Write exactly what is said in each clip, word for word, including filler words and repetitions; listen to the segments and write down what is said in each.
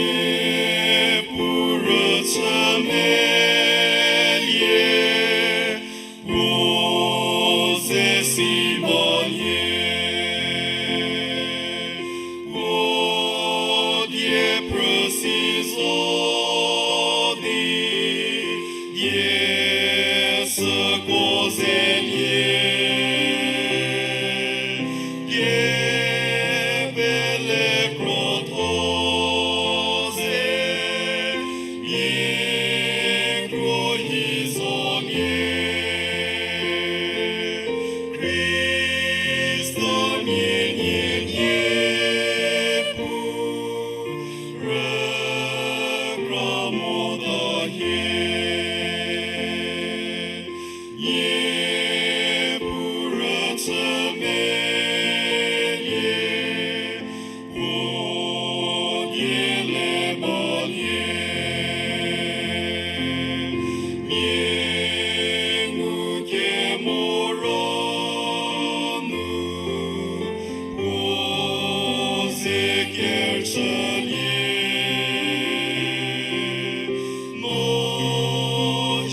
Niepuu rüchü melie, puo ze si balie, puo die phrü si zo di, die süko zelie, die pele krotho ze, nie kro hi zolie. Khrista mia nie Niepuu rükra mota hie. Niepuu rüchü melie, puo die le balie, mia ngukemora nu, puo ze kerüchülie. No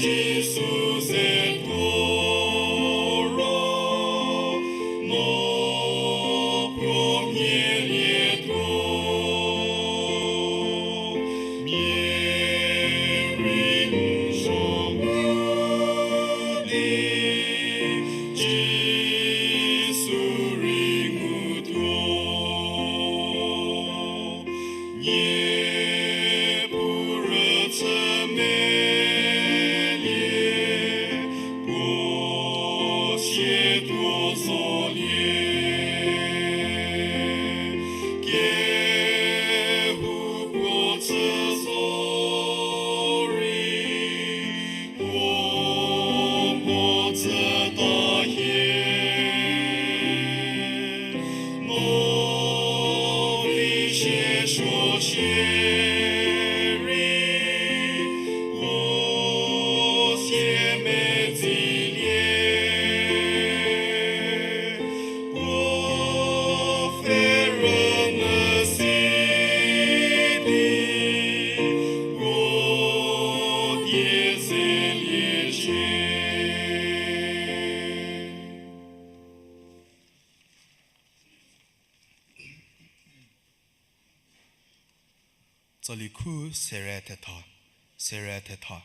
Jisu ze tuo ro, no puo mia lietuo, mia rei n zo mu di, Jisu rei ngutuo. Niepuu rüchü melie, puo sie tuo zolie. Kehoupuo chü zo rei, puo mo tsüta hie. No vi sie suo shierei, puo sie medzilie. Puo pfhe rünyü si di, puo die zelie shie. Tsali khu sere thetha, sere thetha.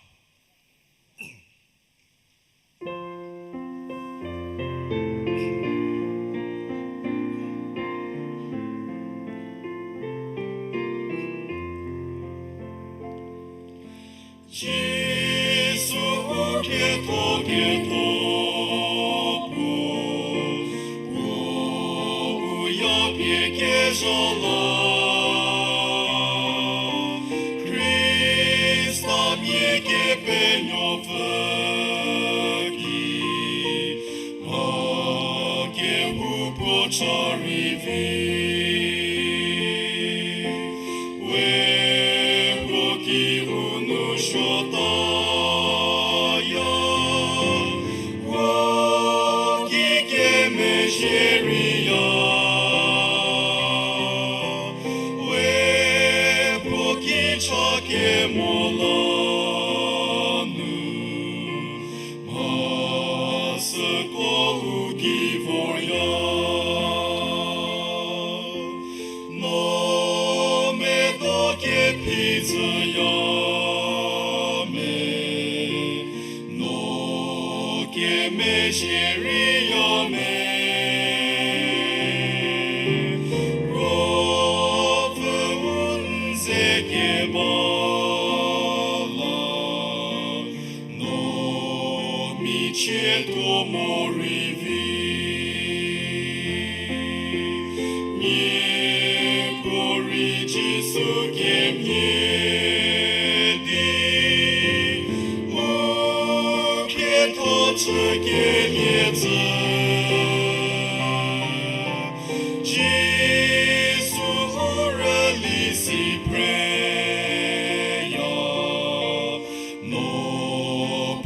Jisu u ketho ketho puo, u u ya pie kezha la, Khrista mia Kepenuopfü ki, mha kehoupuo cha rei vi. We puo ki u nou suotaya, puo ki kemezhie reiya. We puo ki cha kemo la nu, mha süko u ki vorya. No medo kephi tsüya me, no kemezhie reiya me, Ruopfü u n ze keba la, no michie tuo morei vi. Niepuu rei Jisu kemhie di, u ketho chükelie tsü, Jisu u rüli si phreya, no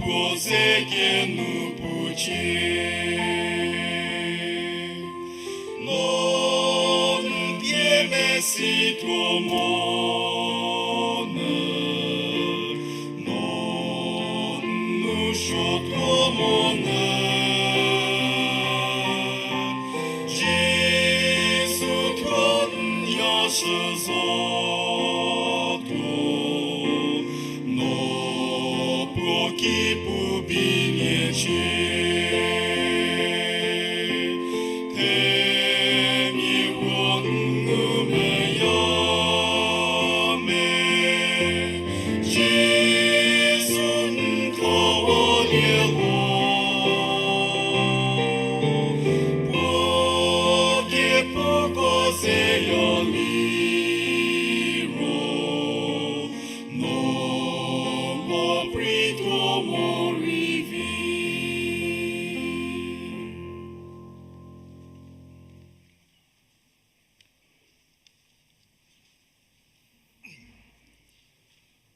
puo ze kenu pucie. Mo nü, no nu suo tuo mo nü, Jisu thuo n ya shü zo tuo, no puo ki pu bi nie cie. Themia puo n ngumeya me, Jisu n khawalie ho. Puo kiepuko zeya liro, no mo prei tuo mo rei vi.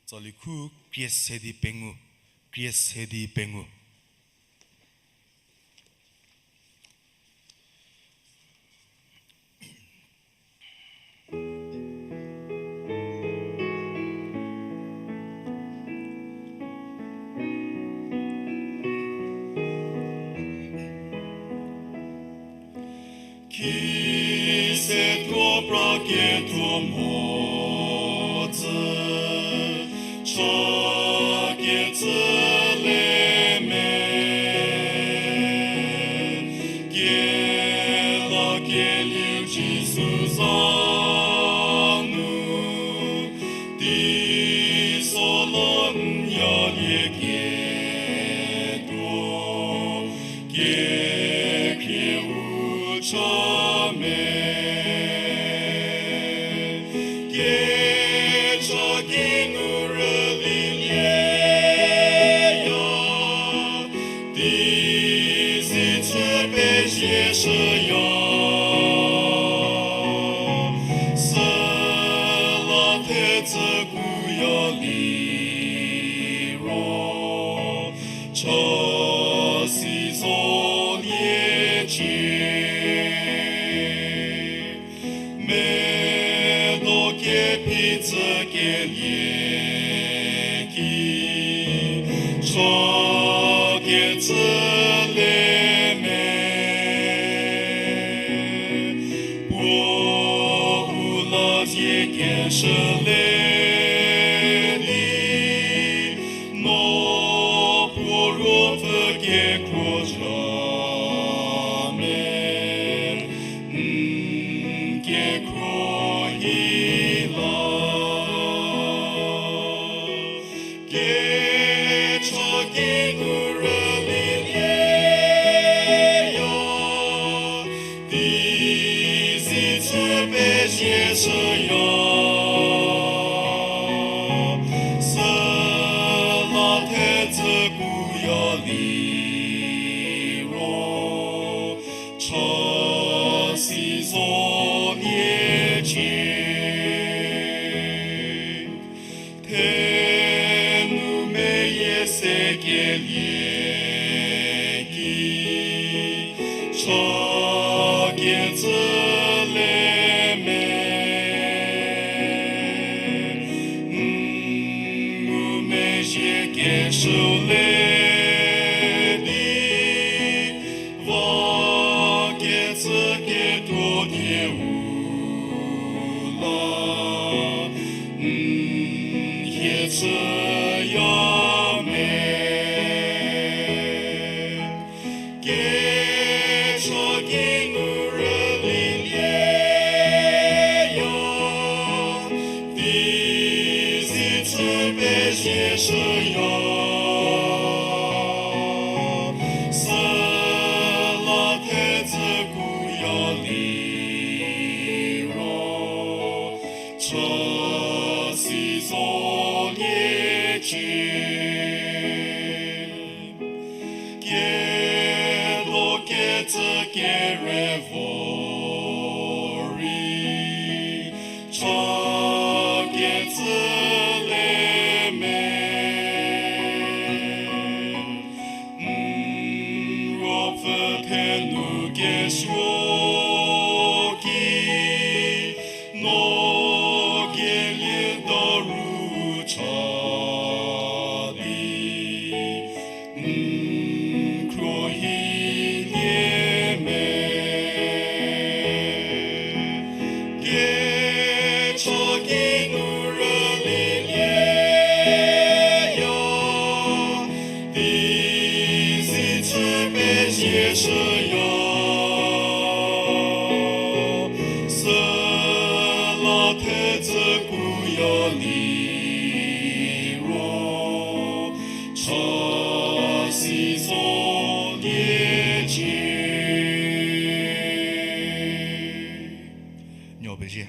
Tsali khu krie se di pengou, krie se di pengou. Khise tuo pra ketuo mo tsü, cha kecü le me, kela kelieu Jisu za nu, teiso la n yalie ketuo, kekhrieu cha me, kecha ki nu rülielieya, teizi chü pezie shüya, süla thetsü puya liro, cha si zo liecie. Medo kephi tsü kelie ki, cha kecü le me, puo u la zie keshü le di, no puo ruopfü kekhruo cha me, n kekhruo hi la, kecha ki nu rülielieya, teizi chü pezie shüya, süla thetsü puya liro, cha si zo liecie. Thenou meyie se kelie ki, cha kecü le me, n ngumezhie keshüu le di, va kecü ketuo dieu la, n hie chüya me. Kecha ki nu rülielieya, teizi chü pezie shüya, süla thetsü puya liro, cha si zo liecie. Kedo kecü kerevo rei, cha kecü le me, n ruopfü thenou kesuo ki, no Pezie shüya, süla thetsü kuya liro, cha si zo liecie. Nuo pezie.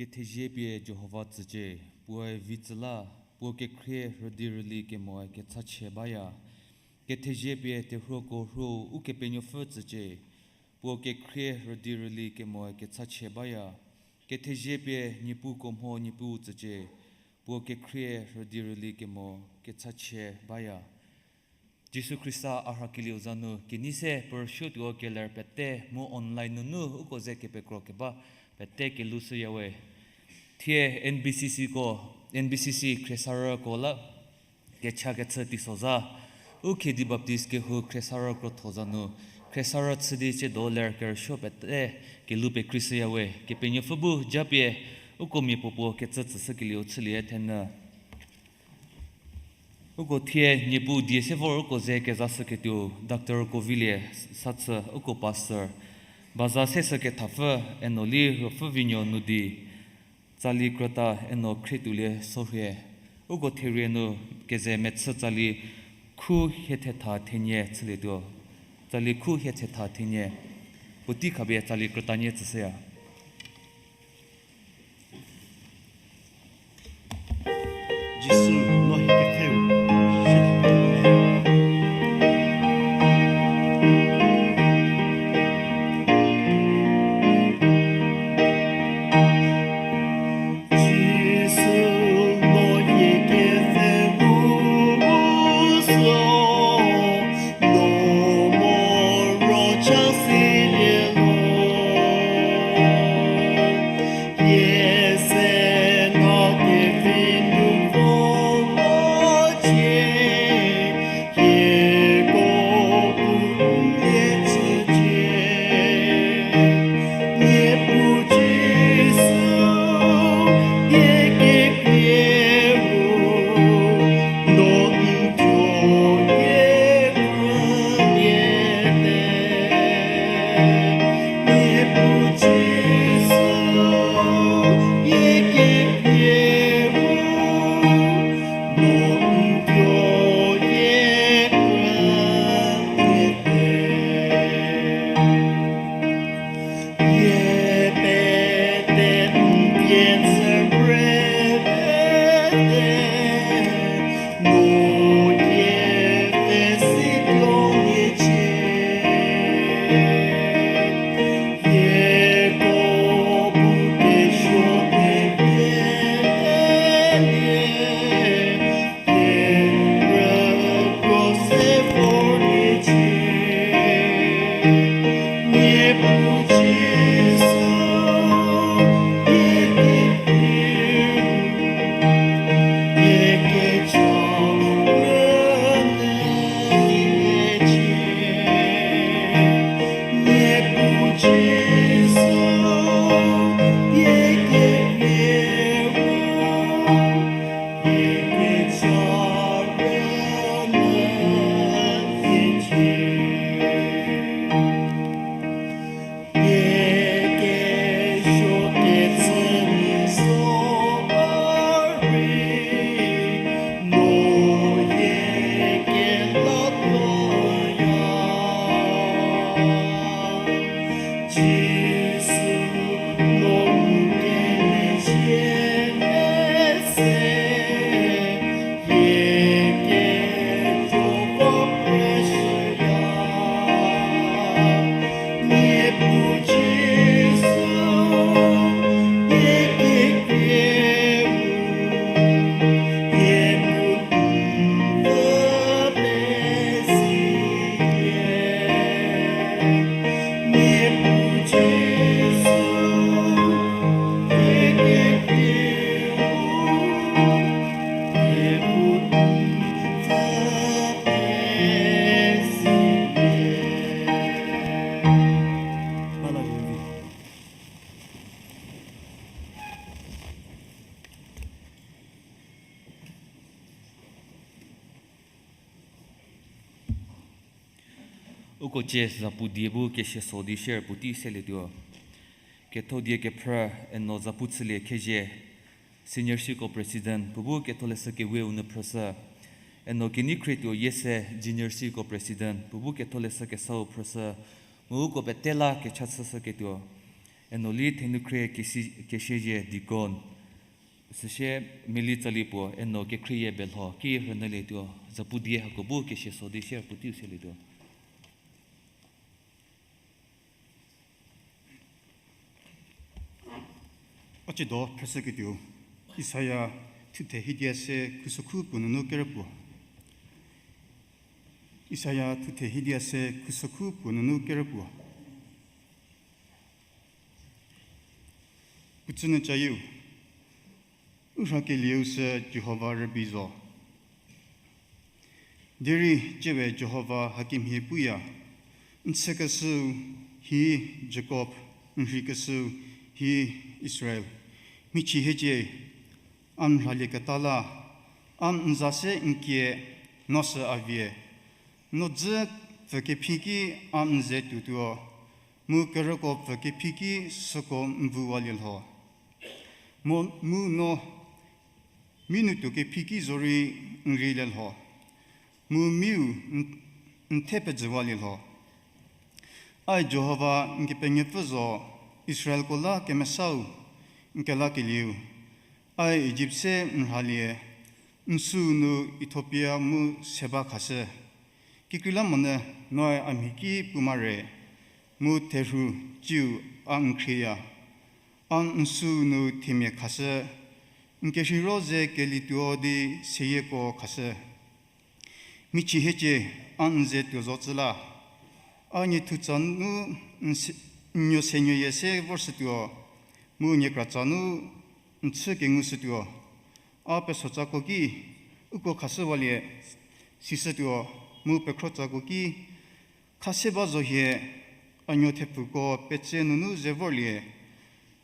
Kethezie pie Jihova tsücie, puoe vi tsü la, puo kekhrie rüdi rüli kemoe kechachie baya. Kethezie pie terhuoko rhuo Ukepenuopfü tsücie, puo kekhrie rüdi rüli kemoe kechachie baya. Kethezie pie Niepuu ko mho Niepuu tsücie, puo kekhrie rüdi rüli kemo kechachie baya. Jisu Khrista a rhakelieu za nu kenei se pürüsuotuo keler pete mu online nunu uko ze kepekro keba pete kelhou shüyawe. Thie N B C C ko, N B C C khriesarüko la kecha kechü teiso za, Ukhedi Baptist kehou khriesarü krotho za nu khriesarü chü di tsiedo ler kerüsuo pete kelhou pekrei shüyawe. Kepenuopfü bu japie uko mia puo puo kecü tsüshükelieu chülie thenyü. Uko thie Niepuu die se vor uko ze kezashüketuo Doctor Kovilie Sathü, uko pastor, baza seshü kethapfü, eno li Ruopfü Vinuo nu di tsali krüta eno Khrietuolie Sorhie. Uko therie nu keze mechü tsali khu hie thetha thenie chülietuo. Tsali khu hie thetha thenie. Puotei khapie tsali krüta nie tsüshüya. Jisu, no hie kepfheu, sie thapie le. Uko cie zapu die bu kesia so di share puotei selietuo. Ketho die kephrü, eno zapu chülie Khezie, Senior Circle President, puo bu Ketholeshü Keweu nu phrüshü. Eno Keneikhrie tuo Yiese, Junior Circle President, puo bu Ketholeshü Kesau phrüshü. Mu uko pete la kecha chüshüketuo. Eno Li Thenukhrie Kesi-, Kesiezie Deacon. Süsie Meli Tsali puo, eno Kekhrieyi Belho ki rünyülietuo. Zapu die hako bu kesia so di share puotei selietuo. A ciedo phrüshüketuo, Isaia thuthe hiedia se khusokhu puo nunu kerü puo. Isaia thuthe hiedia se khusokhu puo nunu kerü puo. Puo tsünu cayieu, u rhakelieu sü Jihova rübei zo. Derei ciewe Jihova hakemhie puya, n chükeshüu hi Jakob, n rheikeshüu hi Israel. Mhichie hiecie, a n rhalieketa la, a n za se n kie, no sü a vie. No dzü pfü kephi ki a n ze tuotuo, mu kerüko pfü kephi ki süko n vuwalie lho. Mo, mu no mi nu tuo kephi ki zorei n rielie lho, mu miu n, n the pezhüwalie lho. Ai Jihova n Kepenuopfü zo, Israelko la kemesau, n kelakelieu. Ai Ijipt se n rhalie, n süu nu Itiopia mu Seba khashü. Kekreilamonyü noe a mhi ki puoma re, mu therhu ciu a n khrieya. A n süu nu themia khashü, n kerheiro ze kelituo di seyieko khashü. Mhichie hiecie, a n ze tuo zo cü la, a niethu tsa nu n se-, n nuo senuoyie se vorshütuo, mu niekra tsa nu n chü kengushütuo. A pesotsa ko ki, uko khashüwalie, sishütuo, mu pekhrotsa ko ki, kha se ba zo hie, a nuo thepfuko petse nunu ze vorlie,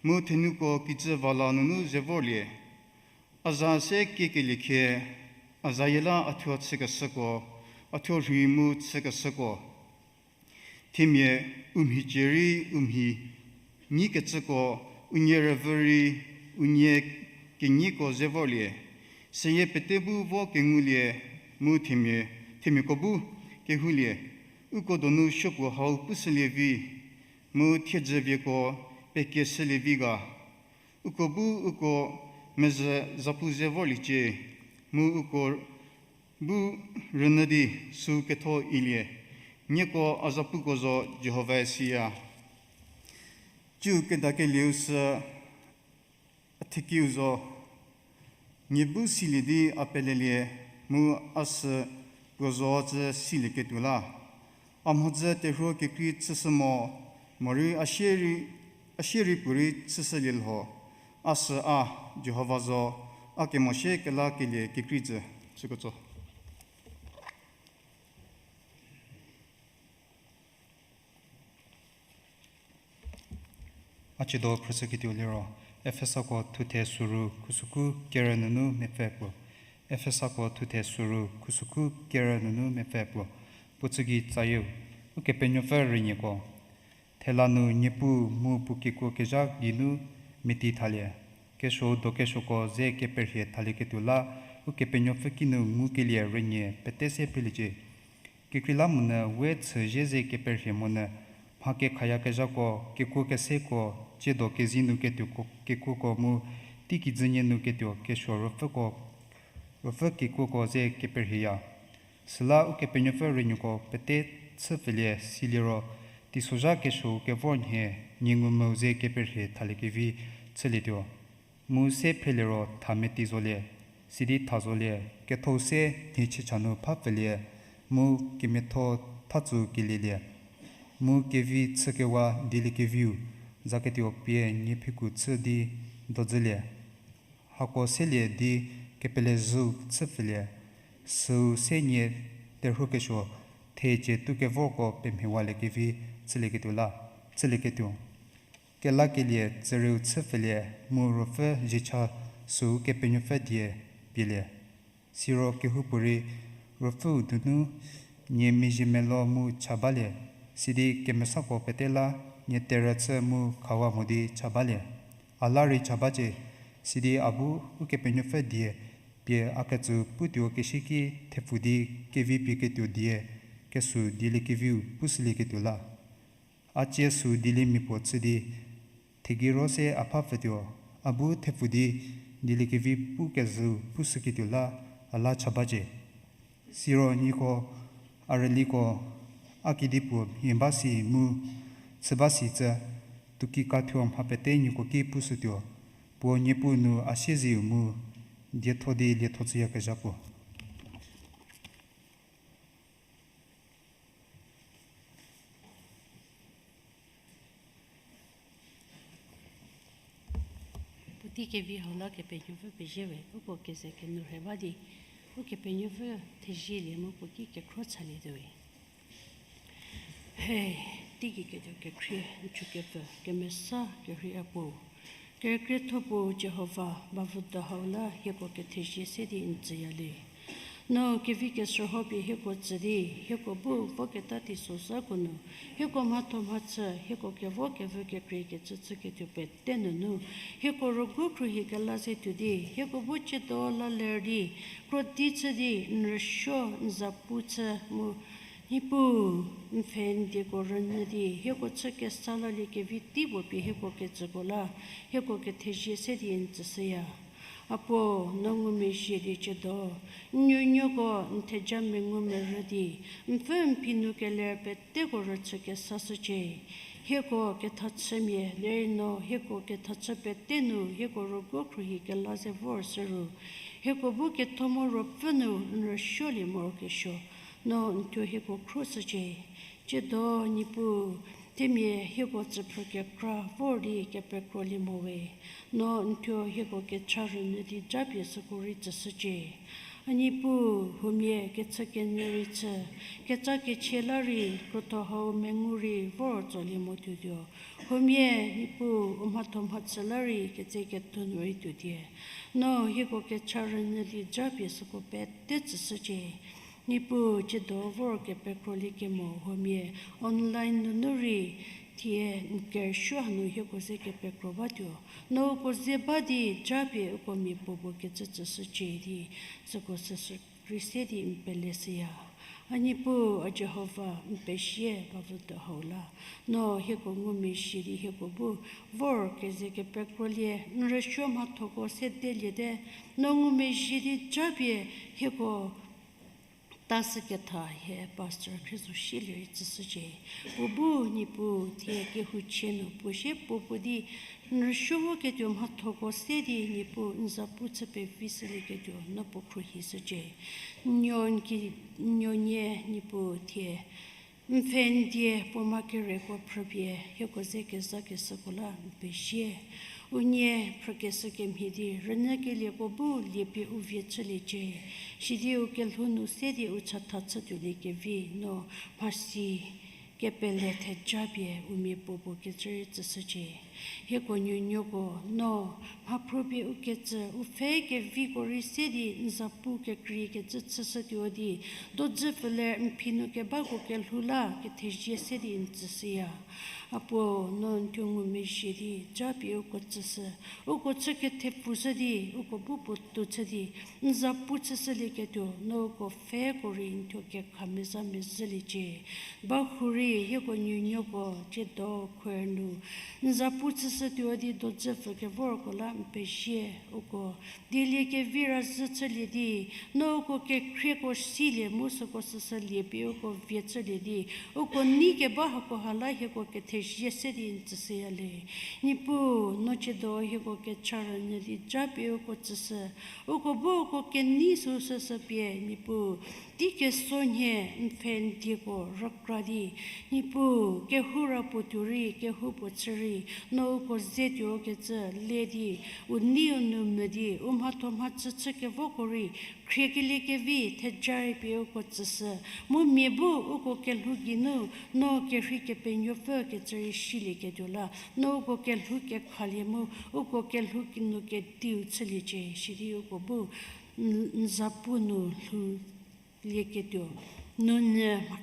mu thenuko kijü vala nunu ze vorlie. A za se kiekelie khie, a zayie la a thuo chükeshüko, a thuo rhei mu chükeshüko. Themia u mhicie rei u mhi nyikecüko, unie rüvü rei unie kenyiko ze vorlie. Seyie pete bu vo kengulie, mu themia, themiako bu kehoulie. Uko donu supuo hau pushülie vi, mu thiedzü vieko pekieshülie vi ga. Uko bu uko mezhü zapu ze vorliecie, mu uko bu rünyü di süu ketho ilie. Nieko a zapuko zo, Jihovae siya. Ciu kedakelieu sü a thekiu zo, nie bu silie di a pelelie, mu a sü puo zo cü silieketuo la. A mhodzü terhuo kekrei chüshü mo, morei a sie rei, a sie rei puorei chüshülie lho. A sü a, Jihova zo, a kemo sie kelakelie kekrei jü. Süko tso. A ciedo phrüshüketuo liro, Efesako thuthe soru khusükhu kerü nunu mepfü puo. Efesako thuthe soru khusükhu kerü nunu mepfü puo. Puo tsügei tsayieu, Ukepenuopfü rünieko. Thela nu Niepuu mu puo kekuo kezha geinu meti thalie. Kesuou dokesuoko ze keperhie thalieketuo la, Ukepenuopfü kinu ngukelie rünie pete se philiecie. Kekreilamonyü we chüzie ze keperhie monyü, mha kekhayakezhako, kekuo keseko, ciedo kezei nu ketuoko kekuoko mu, teikijünie nu ketuo kesuo ruopfüko, ruopfü kekuoko ze keperhieya. Süla Ukepenuopfü rünuoko pete chüpfülie siliro, teisozha kesuou kevor nhie, nie ngumvü ze keperhie thaliekevi chülietuo. Mu se pheliero tha meti zolie, sidi tha zolie, kethou se nhie chiecha nu phapfülie, mu kemiatho thatsü kelielie. Mu kevi chükewa dieliekeviu, zaketuo pie nie phiku chü di dozülie. Hako selie di kepelezhüu chüpfülie, süu se nie terhuokesuo, thecie tukevorko pemhiewaliekevi chülieketuo la, chülieketuo. Kelakelie tsürieu chüpfülie mu ruopfü ziecha süu Kepenuopfü die pielie. Siro kehoupuorei ruopfüu donu nie mezhie melo mu cha balie. Sidi kemesako pete la nie terhü chü mu khawa mo di cha balie. A la rei cha bacie, sidi a bu Ukepenuopfü die pie a ketsü putuo keshüki thepfu di kevi pieketuo die kesü dieliekeviu pushülieketuo la. A cie sü dieliemia puo chü di thegei ro se a pha pfütuo, a bu thepfu di dieliekevi pukezhüu pushüketuo la a la cha bacie. Siro nieko, a rüliko, a kedipuo mhie ba si mu chü ba si cü, tuoki kathuo mha pete nieko ki pushütuo, puo Niepuu nu a sieziu mu dietho di lietho chüyakezhapuo. Puotei kevi hau la Kepenuopfü pezie we, uko keze kenu rhe ba di, Ukepenuopfü thezielie mu puo ki kekhro chalietuo we. He, teigei ketuo kekhrie, n chükepfü, kemesa kerhei Apuo, Kerükrietho puo Jihova, bavüdo hau la hieko kethezie se di n tsüyalie. No kevi keshürho pie hieko tsü di, hieko bu voketa teisozhako nu, hieko mhatho mhachü, hieko kevo kevü kekreikecü chüketuo pete nunu, hieko rügu khruohi kela ze tuo di, hieko bu ciedo la ler di, krodi chü di, n rüsuo, n zapu chü mu, Niepuu, n pfhe n dieko rünyü di, hieko chü kesa lalie kevi tei puo pie hieko ketsüko la, hieko kethezie se di n tsüshüya. Apuo, no ngumezhie di ciedo, n nuonuoko n theja mengu merü di, n pfü n phi nu keler peteko rüchü kesashücie. Hieko kethachümia, derei no hieko kethachü pete nu hieko rügu khruohi kela ze vor shü ru, hieko bu ketho mu ruopfü nu n rüsuolie morokesuo, no n thuo hieko khruoshücie. Ciedo Niepuu, themia hieko tsüphrü kekra vor di kepekrolie mo we, no n thuo hieko kecha rünyü di japie süko rei tsüshücie. A Niepuu, huomia kechükenyü rei chü, keca kechie la rei, krotho hau mengu rei vor tsolie mo tuotuo. Huomia, Niepuu, u mhatho mhachü la rei, ketse kethu nu rei tuo die. No hieko kecha rünyü di japie süko pete tsüshücie. Niepuu, ciedo vor kepekrolie kemo huomia, online nunu rei, thie n kerüsuo hanu hieko ze kepekro batuo. No uko ze ba di japie uko mia puopuo kecü tsüshücie di, süko süsü rei se di n pele shüya. A Niepuu, a Jihova, n pezie bavüdo hau la. No hieko ngumezhie di hieko bu vor keze kepekrolie, n rüsuo mhathoko sedeliete, no ngumezhie di japie hieko ta süketha hie pastor Khrizo shielie rei tsüshücie. Puo bu Niepuu thie kehouchie nu puo sie puo puo di n rüsuo voketuo mhathoko se di Niepuu n zapu chü pevi shülieketuo no puo khruohi shücie. Nuo n ki, nuonie Niepuu thie n pfhe n die puo ma kereko phrüpie hieko ze kezakeshüko la n pezie. Unie phrükeshü kemhie di rünyükelieko bu liepie u vie chüliecie. Sidi u kelhou nu se di u chatha chütuolie kevi no mhasi kepele theja pie u mia puopuo kecü rei tsüshücie. Hieko nuonuoko no mhaphrüpie u kecü u pfhe keviko rei se di n zapu kekreikecü chüshütuo di, dodzü pfüler n phi nu kebako kelhou la kethezie se di n tsüshüya. Apuo, no n thuo ngumezhie di japie uko tsüshü, uko chü kethepfushü di uko bu puotou chü di n zapu chüshülieketuo no uko pfheko rei n thuo kekha meza mezhüliecie. Bahurei hieko nuonuoko ciedo choir nu n zapu chüshütuo di dodzü pfü kevorko la n pezie. Uko dieliekevi razhü chülie di, no uko kekhrieko silie mu süko süsü liepie uko vie chülie di, uko nei keba hakoha la hieko kethezie se di n tsüshüya le. Niepuu, no ciedo hieko kecha rünyü di japie uko tsüshü, uko bu uko kenei süu süsü pie Niepuu, tei keso nhie n pfhe n dieko rükra di, Niepuu, kehou ra puo tuo rei kehou puo chü rei, no uko ze tuo kecü le di, u nei u nou mvü di u mhatho mhachü chü kevoko rei, khriekelie kevi theja rei pie uko tsüshü, mu mia bu uko kelhou geinu, no kerhei Kepenuopfü kecü rei silieketuo la, no uko kelhou kekhalie mu, uko kelhou geinu kediu chüliecie, sidi uko bu n, n zapu nu lhou lieketuo, nounyü mha,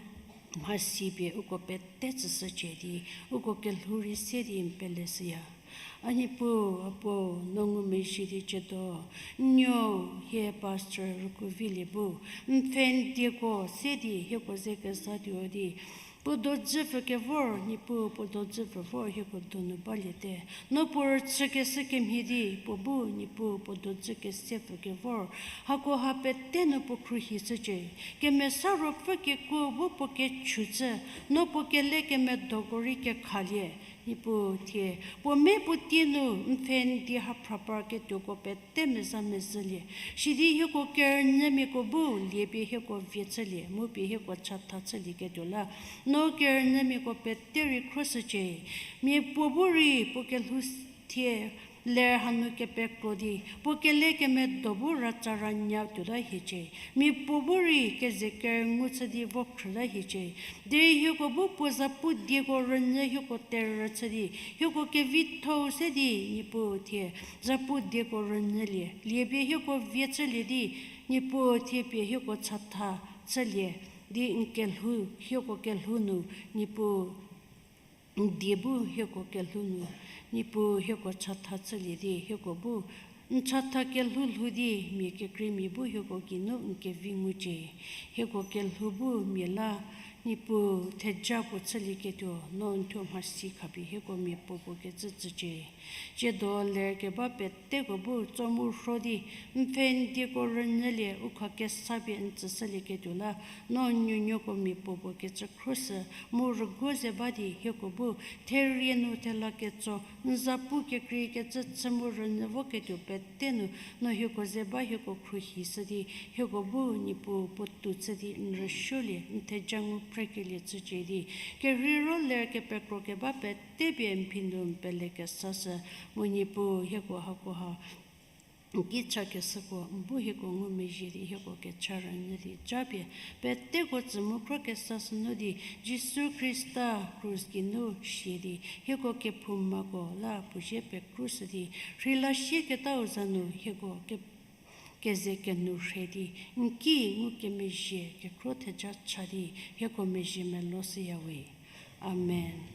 mhasi pie uko pete tsüshücie di, uko kelhou rei se di n pele shüya. A Niepuu, a Puo, no ngumezhie di ciedo, n nuo hie Pastor Rükuovilie bu n pfhe n dieko se di hieko ze kezatuo di, puo dodzü pfü kevor, Niepuu, puo dodzü pfü vor hieko donu baliete. No puo rüchükeshü kemhie di, puo bu, Niepuu, puo dodzü kese pfü kevor, hakoha pete nu puo khruohi shücie. Kemesa Ruopfü kekuo bu puo kechu chü, no puo kele kemedoko rei kekhalie. Niepuu thie, puo me puo tie nu n pfhe n die ha phra parketuoko pete meza mezhülie. Sidi hieko kerünyümiako bu lie pie hieko vie chülie, mu pie hieko chatha chülieketuo la, no kerünyümiako pete rei khruoshücie. Mia puo bu rei puo kelhou thie ler hanu kepekro di, puo kele kemedo bu ratsa ranyü tuota hiecie. Mia puo bu rei keze kerüngu chü di vo khrüta hiecie. Derei hieko bu puo zapu dieko rünyü hieko terhü chü di, hieko kevitho-u se di, Niepuu thie, zapu dieko rünyülie, lie pie hieko vie chülie di, Niepuu thie pie hieko chatha chülie di n kelhou, hieko kelhou nu, Niepuu n die bu hieko kelhou nu, Niepuu hieko chatha chülie di hieko bu n chatha kelhou lhou di mia kekreimia bu hieko geinu n kevi ngucie. Hieko kelhou bu mia la, Niepuu theja puo chülieketuo no n thuo mhasi khapie hieko mia puopuo kecü tsücie. Tsiedo ler keba peteko bu tso mu rho di, n pfhe n dieko rünyülie u kha kesa pie n tsüshülieketuo la, no n nuonuoko mia puopuo kecü khruoshü, mu rüguo ze ba di hieko bu therie nu thela ketso, n zapu kekreikecü chü mu rünyü voketuo pete nu, no hieko ze ba hieko khruohi shü di, hieko bu Niepuu puotou chü di n rüsuolie, n theja ngu phrekelie chücie di, kerheiro ler kepekro keba pete pie n phi nu n pele kesashü, mu Niepuu hieko hakoha n ki chakeshüko n bu hieko ngumezhie di hieko kecha rünyü di japie peteko tsü mu khro kesashü nu di, Jisu Khrista krus geinu sie di hieko kephoumako la puo zie pekrushü di, rheila sieketau za nu hieko ke- keze kenu rhei di, n ki ngukemezhie kekhro theja cha di hieko mezhie meloshüyawe. Amen.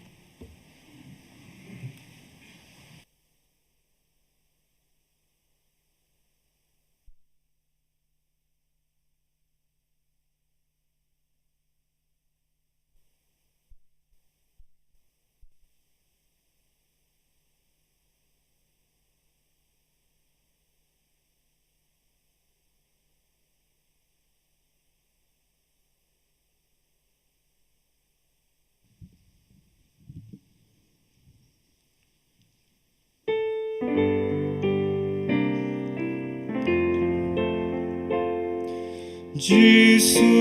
Jisu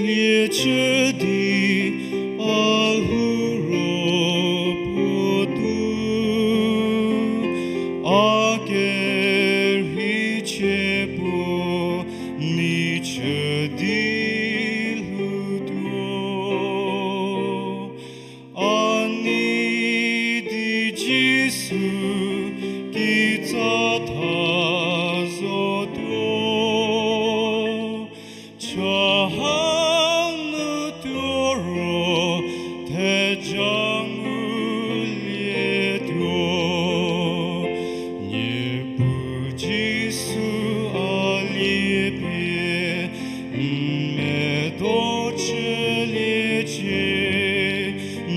liecü di a lhou ro puotou, a kerhei chie puo ni chü di lhoutuo. A nei di Jisu kitsa tha zotuo. Cha hanu tuo ro theja ngulietuo. Niepuu Jisu a liepie n medo chüliecie,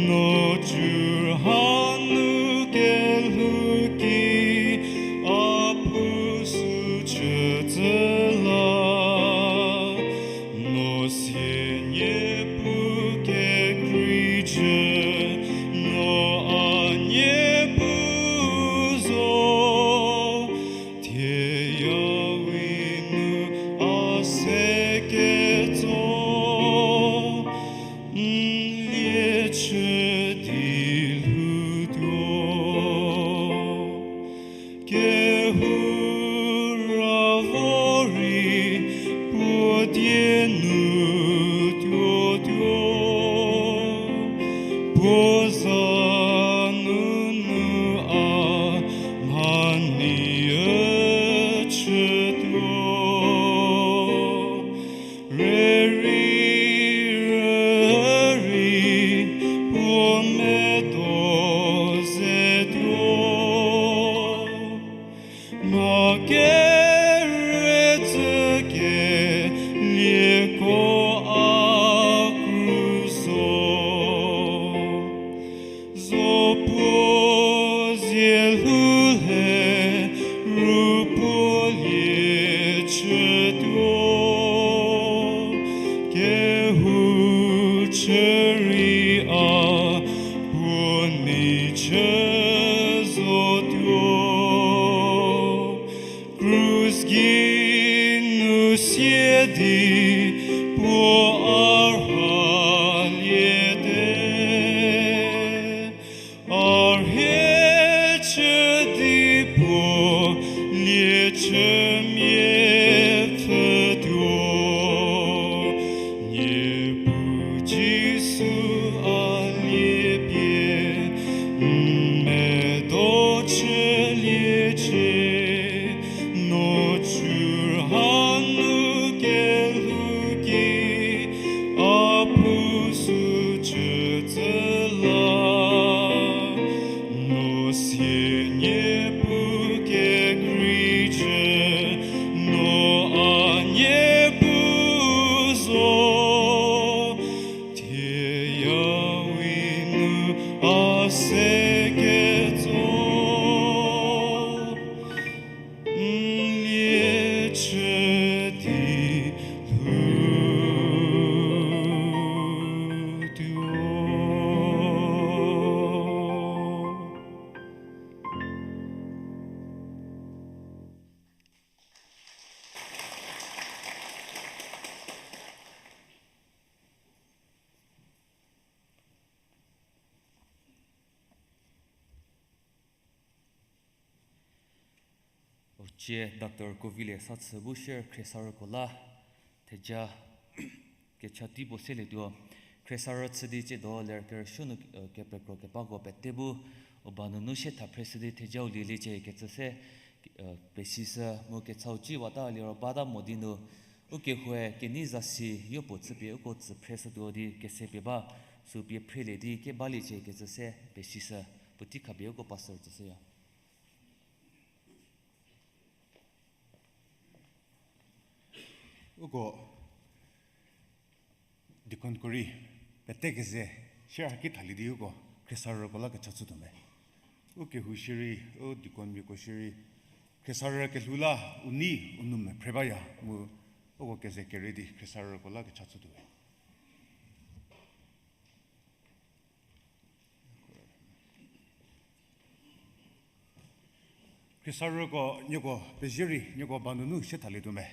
no jü hanu kelhou ki a Kerüzhü kelieko a kruso. Zo puo zie lhou le ru puo lie chütuo. Kehou chü rei a puo nei chü zotuo. Krus geinu sie di puo a rhaliete. A rhie chü di puo lie chümia pfütuo. Niepuu Jisu a lie pie n medo chüliecie. No chü hanu kelhou ki a puo sü chütsü la. No sie Niepuu kekreicü, no a Niepuu zo. Thie yawi nu a se ketso. N lie chü di lhoutuo. O cie Doctor Kovilie sa chü bu share khriesarüko la theja kecha tei puo selietuo. Khriesarü chü di tsiedo ler kerüsuo nu, eh, kepekro kebako pete bu u ba nunu sie tha phreshü di thejau lieliecie kecü se, eh, pesishü mu kechau ciwata liro bata mo di nu u kehoue kenei zasi yopuo chüpie uko tsü phreshütuo di kese pie ba, sü pie phrelie di kebaliecie kecü se pesishü, puotei khapie uko pastor tsüshüya. Uko deaconko rei pete keze share haki thalie di uko khriesarüko la kecha chütuo me. U kehou shierei, u deaconmiako shierei, khriesarü kelhou la u nei u nou me phre baya mu uko keze kere di khriesarüko la kecha chütuo we. Khriesarüko nieko pezie rei nieko ba nunu sie thalietuo me.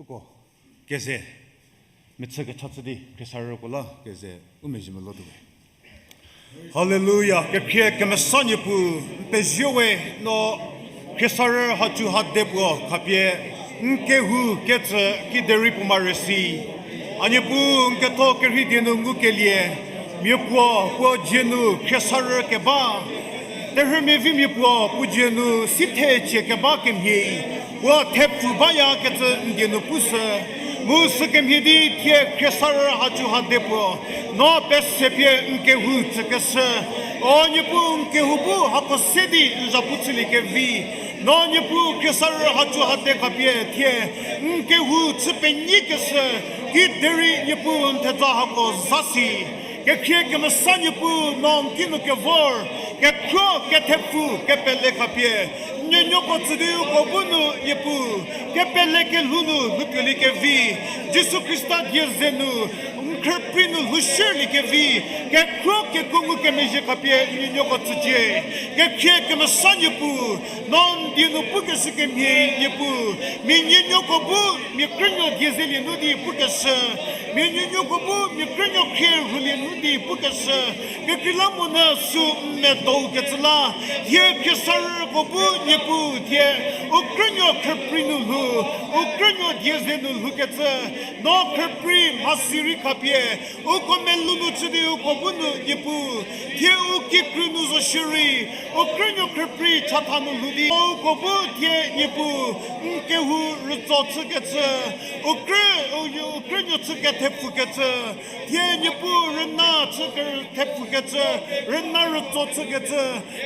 Uko keze mechü kecha chü di khriesarüko la keze u mezhie melotuo we. Haleluya, kekhrie kemesa Niepuu, n pezie we no khriesarü hacu hade puo khapie n kehou ketsü kiderei puo mare si. A Niepuu, n ketho kerhei die nu ngukelie, miapuo puo dzie nu khriesarü keba, terhümia vimia puo puo dzie nu sithecie keba kemhie, puo thepfu bayakecü n die nu pushü. Mu sükemhie di thie khriesarü hacu hade puo no pese pie n kehou tsükeshü. O Niepuu, n kehou bu hako se di n zhapu chüliekevi, no Niepuu khriesarü hacu hade khapie thie n kehou chü penyikeshü, kiderei Niepuu n theja hako za si. Kekhrie kemesa Niepuu, no n kinu kevor, kekhro kethepfu kepele khapie n nuonuoko tsü di uko bu nu Niepuu kepele kelhou nu lhoutuoliekevi, Jisu Khrista die ze nu n khrüprei nu lhoushüliekevi, kekhro kekuo ngukemezhie khapie n nuonuoko tsücie. Kekhrie kemesa Niepuu, no n die nu pukeshü kemhie Niepuu, mia nuonuoko bu mia krünuo die zelie nu di pukeshü, Mia nuonuoko bu mia krünuo khrie rhulie nu di pukeshü, kekreilamonyü sü n medo kecü la, thie khriesarüko bu Niepuu thie, u krünuo khrüprei nu lhou, u krünuo die ze nu lhoukecü, no khrüprei mhasi rei khapie, uko melou nu chü di uko bu nu Niepuu, thie u kikru nu zo shierei, u krünuo khrüprei chatha nu lhou di, uko bu thie Niepuu, n kehou rütso chükecü, u krü, u, u krünuo chü kethepfükecü, thie Niepuu rüna chü kethepfükecü, rüna rütso chükecü,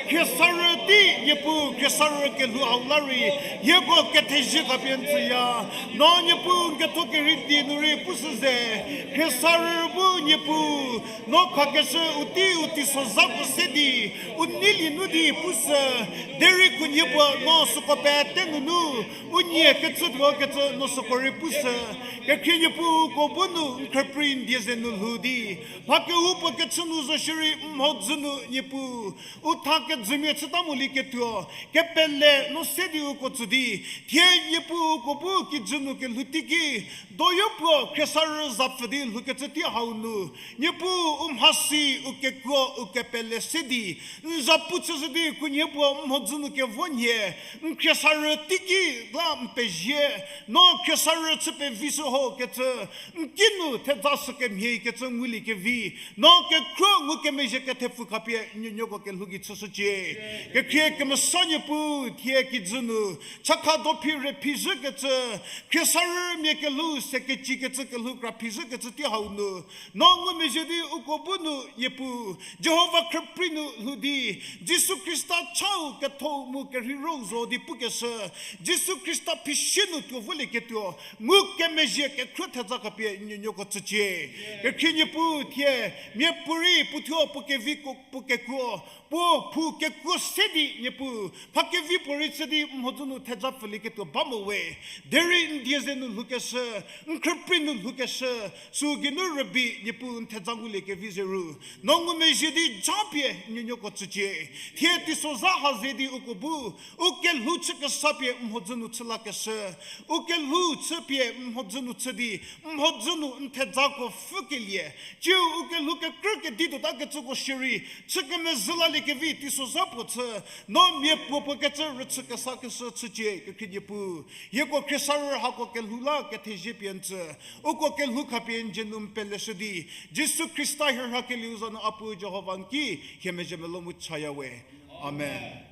khriesarü tei Niepuu khriesarü kelhou hau la rei, hieko kethezie khapie n tsüya. No Niepuu n ketho kerhei die nu rei pushü ze, khriesarü bu Niepuu, no khakeshü u tei u teisozhako se di, u neilie nu di pushü, derei khunhie puo no süko pete nunu, u nie kecütuo kecü no süko rei pushü, kekhrie Niepuu uko bu nu n khrüprei n die ze nu lhou di, mha kehoupuo kechü nu zo shierei n mhodzü nu Niepuu, u tha kejümia chüta molieketuo, kepele no se di uko tsü di, thie Niepuu uko bu kijü nu kelhou teiki, doyo puo khriesarü zapfü di lhoukecü tei hau nu, Niepuu u mhasi, u kekuo, u kepele se di, n zapu chüshü di khunhie puo n mhodzü nu kevo nhie, n khriesarü teiki la n pezie, no khriesarü chü pevishü ho kecü, n kinu thedza sü kemhie kecü nguliekevi, no kekhro ngukemezhie kethepfü khapie n nuonuoko kelhou gei chüshücie. Kekhrie kemesa Niepuu thie kijü nu, chakha dophi rephi zhükecü, khriesarümia kelhou se kecikecü kelhou kraphi zhükecü tei hau nu, no ngumezhie di uko bu nu Niepuu, Jihova khrüprei nu lhou di, Jisu Khrista chau ketho mu kerheiro zo di pukeshü, Jisu Khrista phisie nu tuo volieketuo, ngukemezhie kekhro thedza khapie n nuonuoko tsücie. Kekhrie Niepuu thie, miapuorei puothuo puo kevi ko, puo kekuo, puo phou kekuo se di Niepuu, mha kevi puorei chü di n mhodzü nu thedza pfülieketuo ba mo we, derei n die ze nu lhoukeshü, n khrüprei nu lhoukeshü, sü geinu rübei Niepuu n thedza nguliekevi ze ru, no ngumezhie di japie n nuonuoko tsücie. Thie teisozha ha ze di uko bu, u kelhou chü kesa pie n mhodzü nu chü lakeshü, u kelhou chü pie n mhodzü nu chü di, n mhodzü nu n thedzako pfükelie, ciu u kelhou kekrü kedi tuota kecüko shierei, chü kemezhü laliekevi teisozha puo chü, no miapuo puo kecü rüchü kesakeshü chücie kekhrie Niepuu. Hieko khriesarü hako kelhou la kethezie pie n tsü, uko kelhou khapie n dzie nu n peleshü di, Jisu Khrista hie rhakelieu za nu a Puu Jihova n ki, hie mezhie melou mu chaya we. Amen.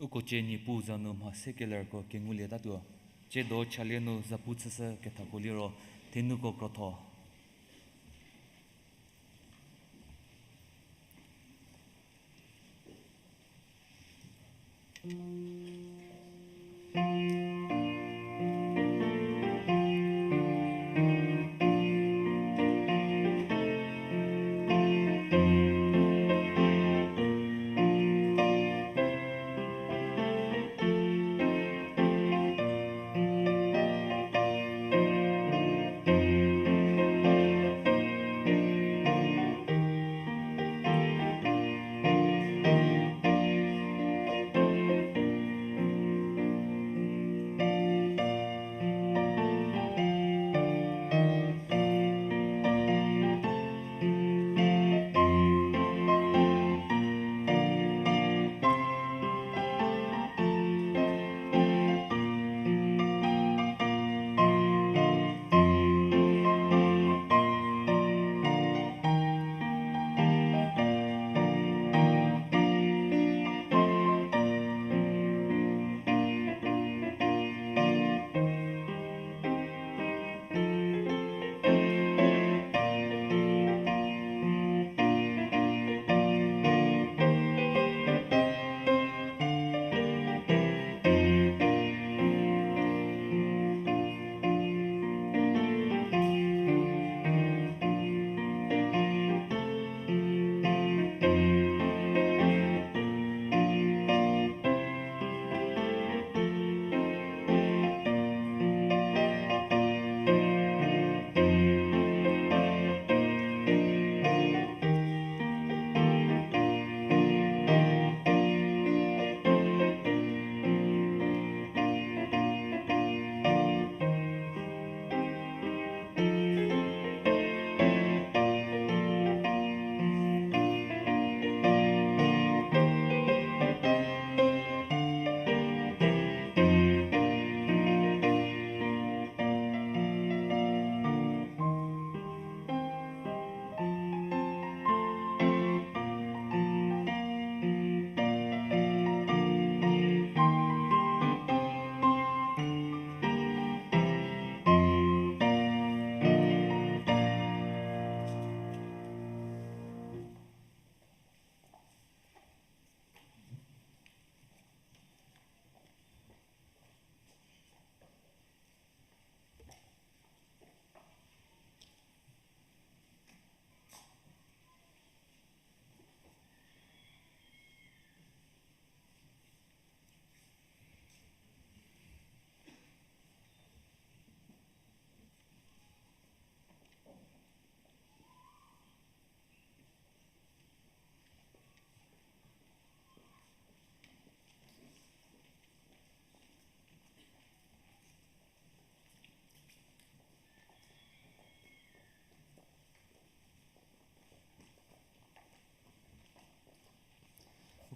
Uko cie Niepuu za nu mha se kelerko kengulietatuo. Tsiedo chalie nu zapu chüshü kethako liro, thenuko krotho.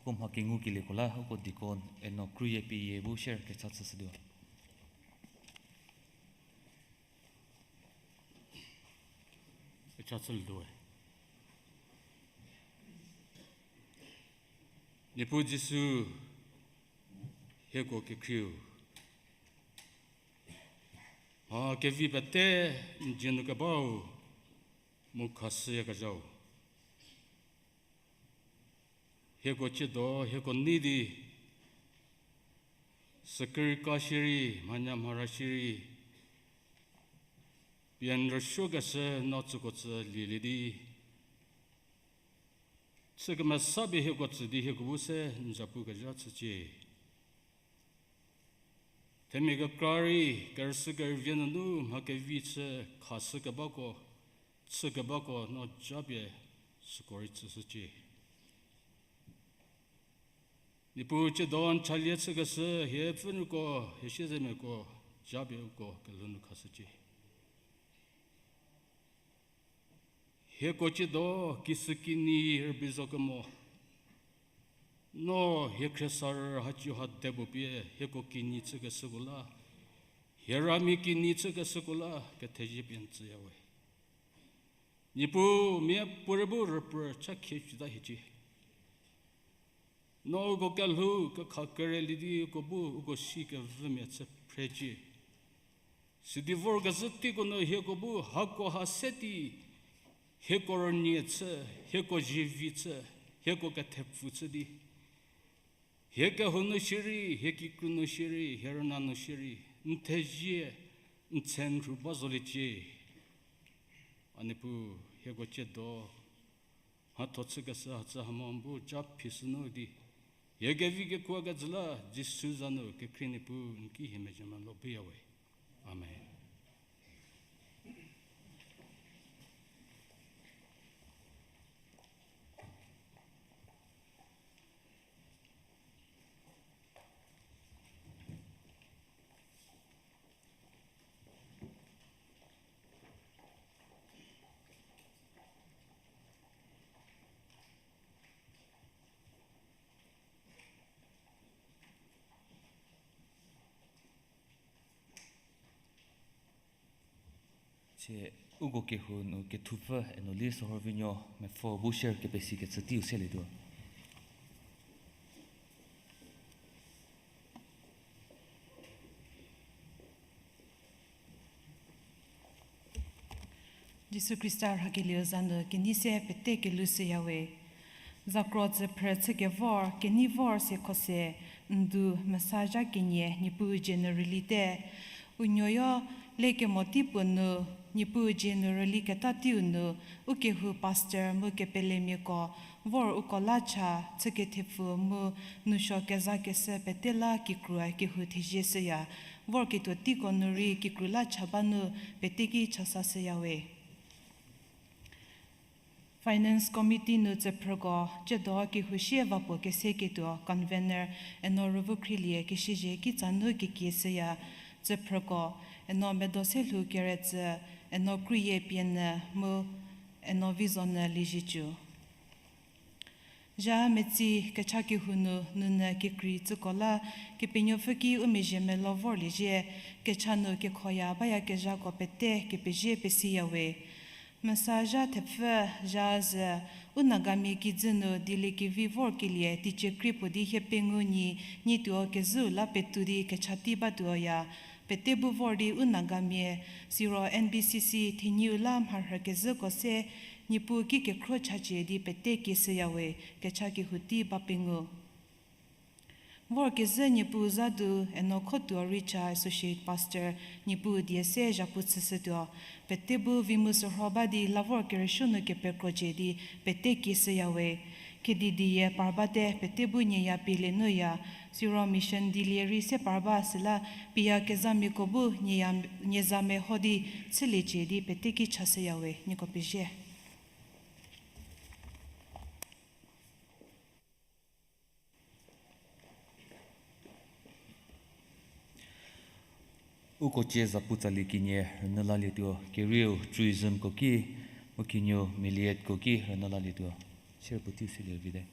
Uko mha kengukelieko la, uko deacon eno krüyie peyie bu share kecha chüshütuo. Kecha chülietuo we. Niepuu Jisu, hieko kekhrieu, mha kevi pete n dzie nu kebau mu khashüyakezhau. Hieko tsiedo, hieko nei di, sükerika shierei, mhanya mhara shierei, pie n rüsuokeshü no tsüko tsü lielie di, chü kemesa pie hieko tsü di hieko bu se n zapu kezha chücie. Themia kekra rei, kerüshü kerüvie nunu mha kevi chü khashü kebako, chü kebako no japie süko rei tsüshücie. Niepuu tsiedo n chalie chükeshü hie pfhünuoko, hie siezemiako, japie uko kelhou nu khashücie. Hieko tsiedo kisükinyi rübei zo kemo, no hie khriesarü haciu ha de puo pie hieko kinyi chükeshüko la, hie ramia kinyi chükeshüko la kethezie pie n tsüya we. Niepuu, miapuorei bu rüpfü cha khie chüta hiecie. No uko kelhou kekha kerelie di uko bu uko si kevümia chü phrecie. Sidi vorkezhü teiko nu hieko bu hako ha se di, hieko rünie chü, hieko zivi chü, hieko kethepfu chü di, hie kehou nu shierei, hie kikru nu shierei, hie rüna nu shierei, n thezie, n tse n rhu ba zoliecie. A Niepuu, hieko tsiedo mhatho chükeshü hacü hamo bu ja phi sünu di, hie kevi kekuo kejü la Jisu za nu kekhrie Niepuu n ki hie mezhie melo buyawe. Amen. Tsie uko kehou nu kethupfü Eno Li Sohorvinuo mepfü bu share kepesikecü teiu selietuo. Jisu Khrista rhakelieu za nu kenei se pete kelhou shüyawe. Zakro tsüphrü chükevor, kenei vor se kho se, n du mesa zha kenie Niepuu dzie nu rülite. U nuoyo lekemo tei puo nu, Niepuu dzie nu rüliketa teiu nu, ukehou pastor mu kepelemiako, vor uko la cha, chükethepfu mu, nousuo kezakeshü pete la kikrua kehou thezie shüya, vorketuo teiko nu rei kikru la cha ba nu, pete ki chasa shüyawe. Finance Committee nu tsüphrüko, tsiedo kehou sie va puo keseketuo convener, Eno Rüvükhrielie kesiezhie kitsa nu kekie shüya, tsüphrüko, Eno Medoselhou Keretsü, Eno Kruye Pienü mu Eno Vizonyü Liezietsu. Zha metsi kecha kehou nu nounyü kekrei tsüko la, Kepenuopfü ki u mezhie melo vorliezhie, kecha nu kekhoya bayakezhako pete kepezie pesiyawe. Mesa zha thepfü zha zü, u Nagamia kijü nu dieliekevi vorkelie teicie krie puo di hie pengou nyi, nyi tuo kezhüu la petou di kecha tei batuoya. Pete bu vor di u Nagamia, siro N B C C thenyiu la mharhükezhüko se, Niepuu ki kekhro chacie di pete kieshüyawe, kecha kehou tei ba pengou. Vorkezhü Niepuu za du, Eno Khotuo Richa Associate Pastor, Niepuu die se zhapu chüshütuo. Pete bu vi mu sürho ba di la vor kerüsuo nu kepekrocie di pete kieshüyawe. Kedi die par bate pete bu nyieya pielie nuya, siro mission dilie rei se par ba süla pie kezamiako bu nyieya, nyie za meho di chüliecie di pete ki chashüyawe, nieko pezie. Uko cie zapu tsali kenie rünyü lalietuo, kerieu tourismko ki, mu kenieu melietko ki rünyü lalietuo, sierpuo teiu selie vite.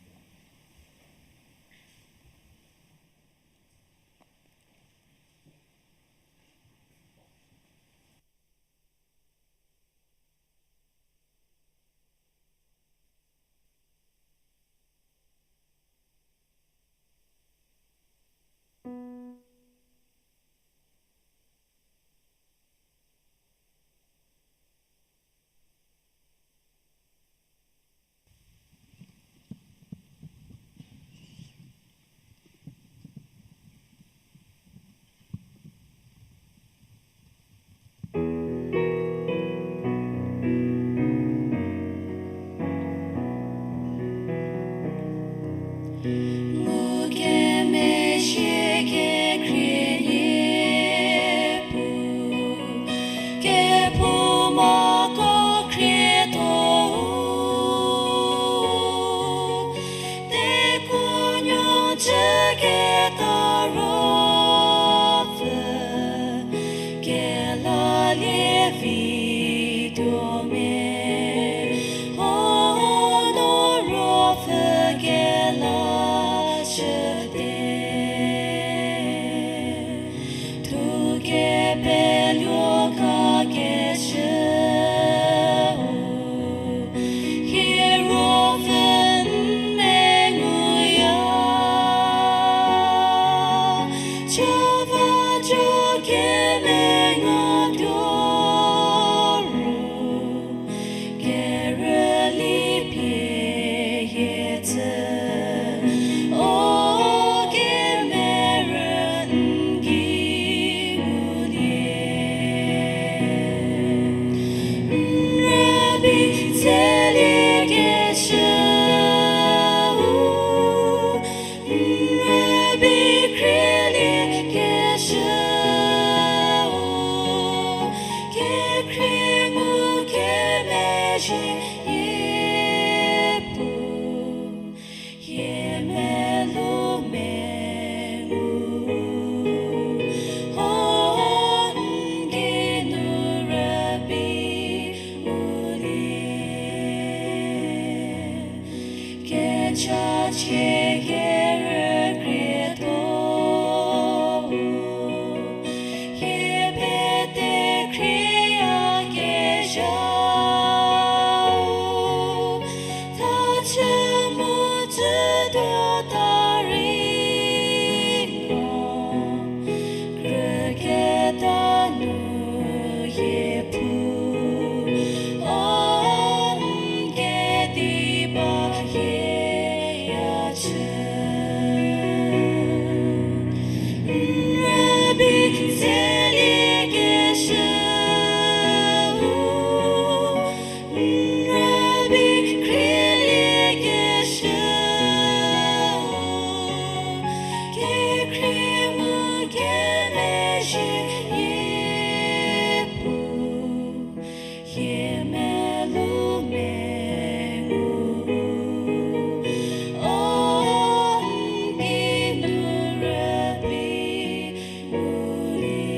Cha chie kerükrietho-u, hie pete khrieyakezha-u, thachü mu tsütuo ta rei no, krüketa nu hie pu, a n kediba hie ya chü. N rübei zeliekeshü-u, n rübei khrielie keshü-u, kekhrie mu kemezhie hie pu, hie melou mengu-u, a n kinu rübei ngulie.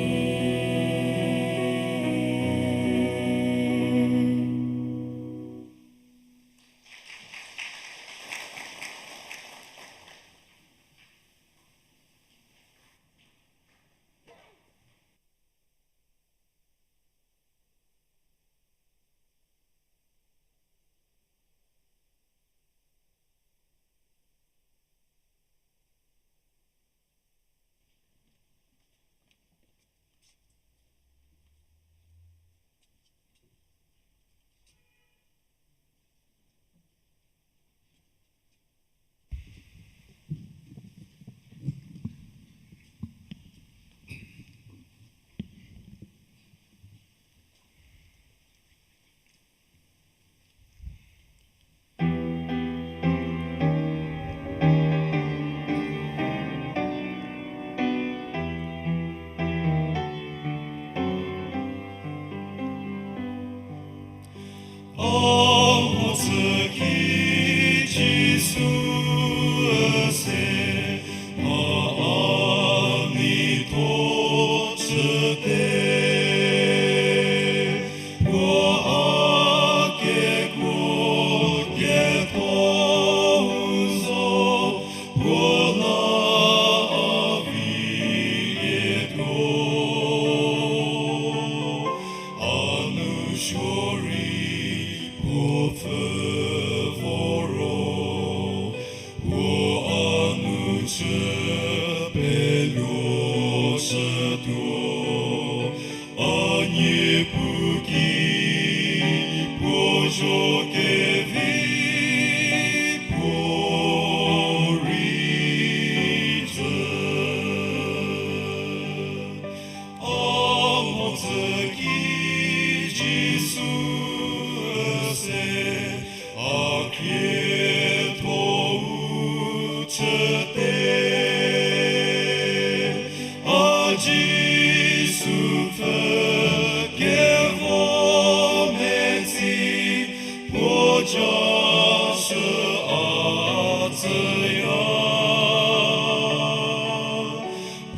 A mhodzü ki Jisu üse, a a neitho chüte, puo a kekuo ketho-u zo, puo la a vilietuo. A nou suo rei puo pfü voro, puo a nou chü peluoshütuo, a niepu ki puo zho kevi puo rei tsü. A mhodzü ki Jisu üse, a khrietho-u chüte, a Jisu pfü kevo metsi, puo jashü a tsüya.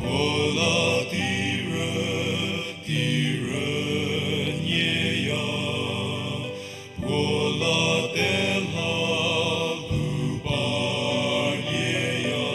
Puo la tei rü, tei rünyieya, puo la tela lu parlieya.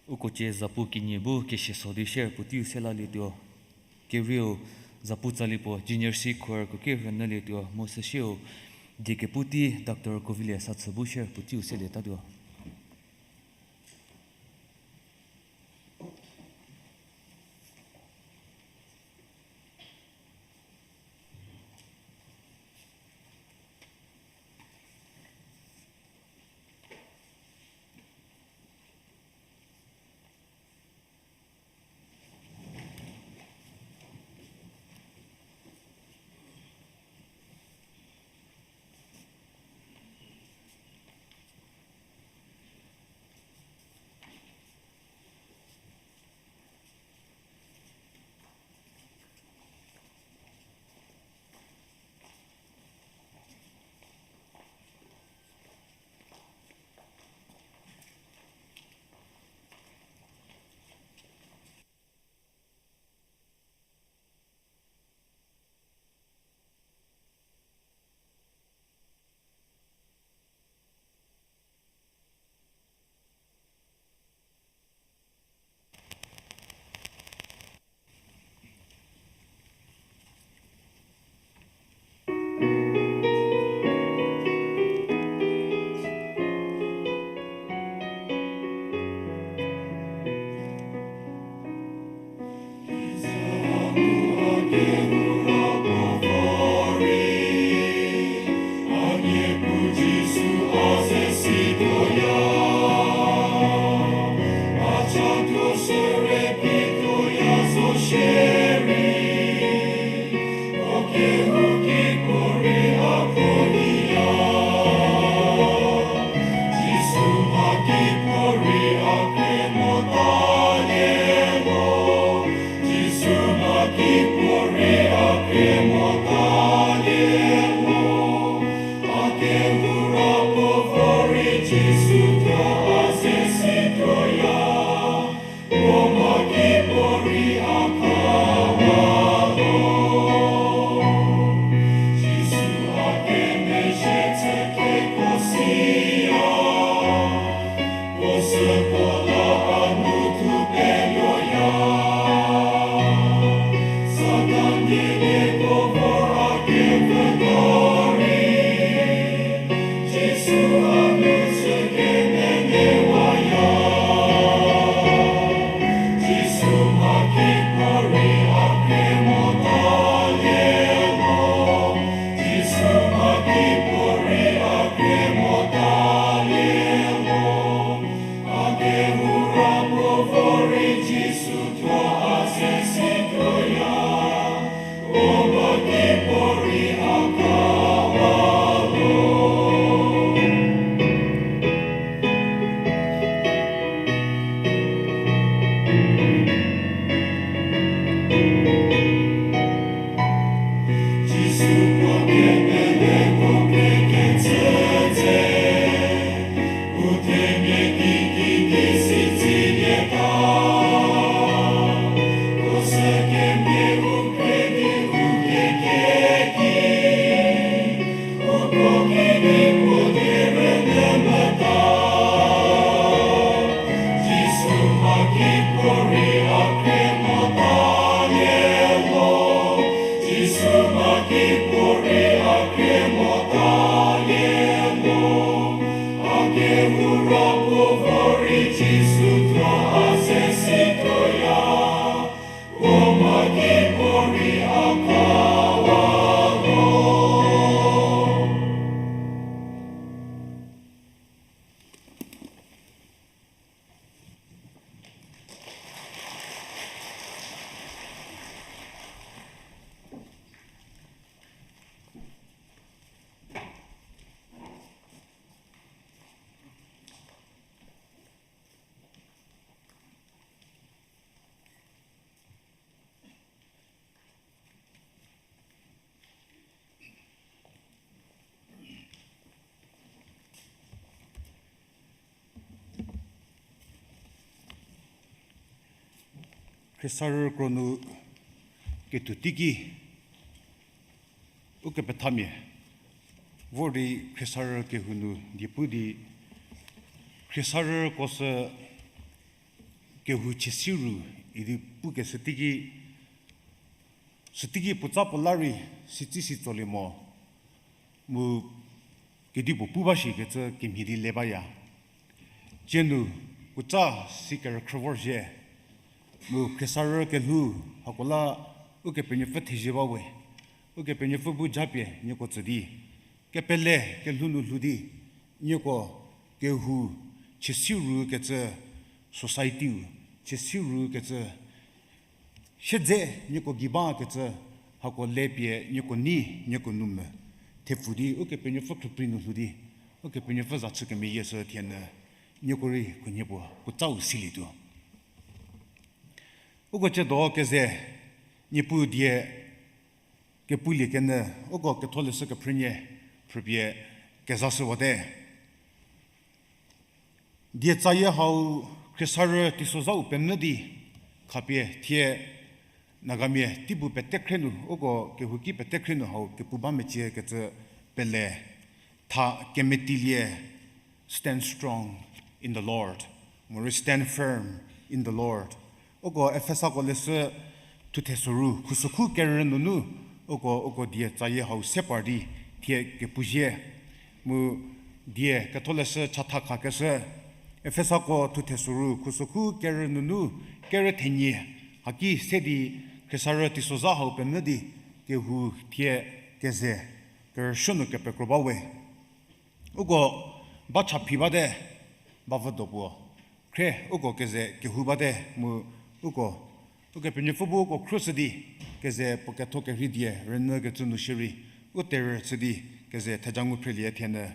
Uko cie zapu kenie bu kesie so di share puoteiu se lalietuo. Kerieu zapu tsali puo Junior C Choir ko ki rünyülietuo mu süsieu die kepu tei Doctor Kovilie Sachü bu share puoteiu selietatuo. Khriesarü kro nu ketuo teiki ukepethamia vor di khriesarü kehou nu diepu di khriesarüko sü kehou chiesiru idi pukeshü teiki, süteiki puotsa puo la rei sitsi si tsolie mo, mu kedipuo pu ba shikecü kemhie di le baya. Tsienu puotsa si kerükhrü vorzhie, mu khriesarü kelhou hako la Ukepenuopfü thezie ba we, Ukepenuopfü bu japie nieko tsü di, kepele kelhou nu lhou di, nieko kehou chiesiru kecü, society-u chiesiru kecü, siedze nieko gei bakecü, hako le pie nieko nei, nieko nou mvü thepfu di Ukepenuopfü khrüprei nu lhou di, Ukepenuopfü za chü kemeyie sü thie nyü, nieko rei khunhie puo puotsau silietuo. Uko tsiedo keze, Niepuu die kepulie kenyü, uko Ketholeshü Kephrünie phrüpie kezashüwate. Die tsayie hau khriesarü teisozhau pemvü di khapie thie Nagamia teibu pete khrie nu, uko kehouki pete khrie nu hau kepu ba mecie kecü pele, tha kemetilie, stand strong in the Lord, morei stand firm in the Lord. Uko Efesako leshü thuthe soru khusokhu kerü nunu, uko, uko die tsayie hau se par di thie kepuzie. Mu die Ketholeshü chatha khakeshü, Efesako thuthe soru khusokhu kerü nunu kerü thenie, haki se di khriesarü teisozha hau pemvü di kehou thie keze kerüsuo nu kepekro ba we. Uko ba cha phi bate, bavüdo puo khrie uko keze kehou bate mu uko, Ukepenuopfü bu uko khruoshü di keze puo ketho kerhei die rünyükecü nu shierei u terhü chü di keze theja ngu phrelie thie nyü.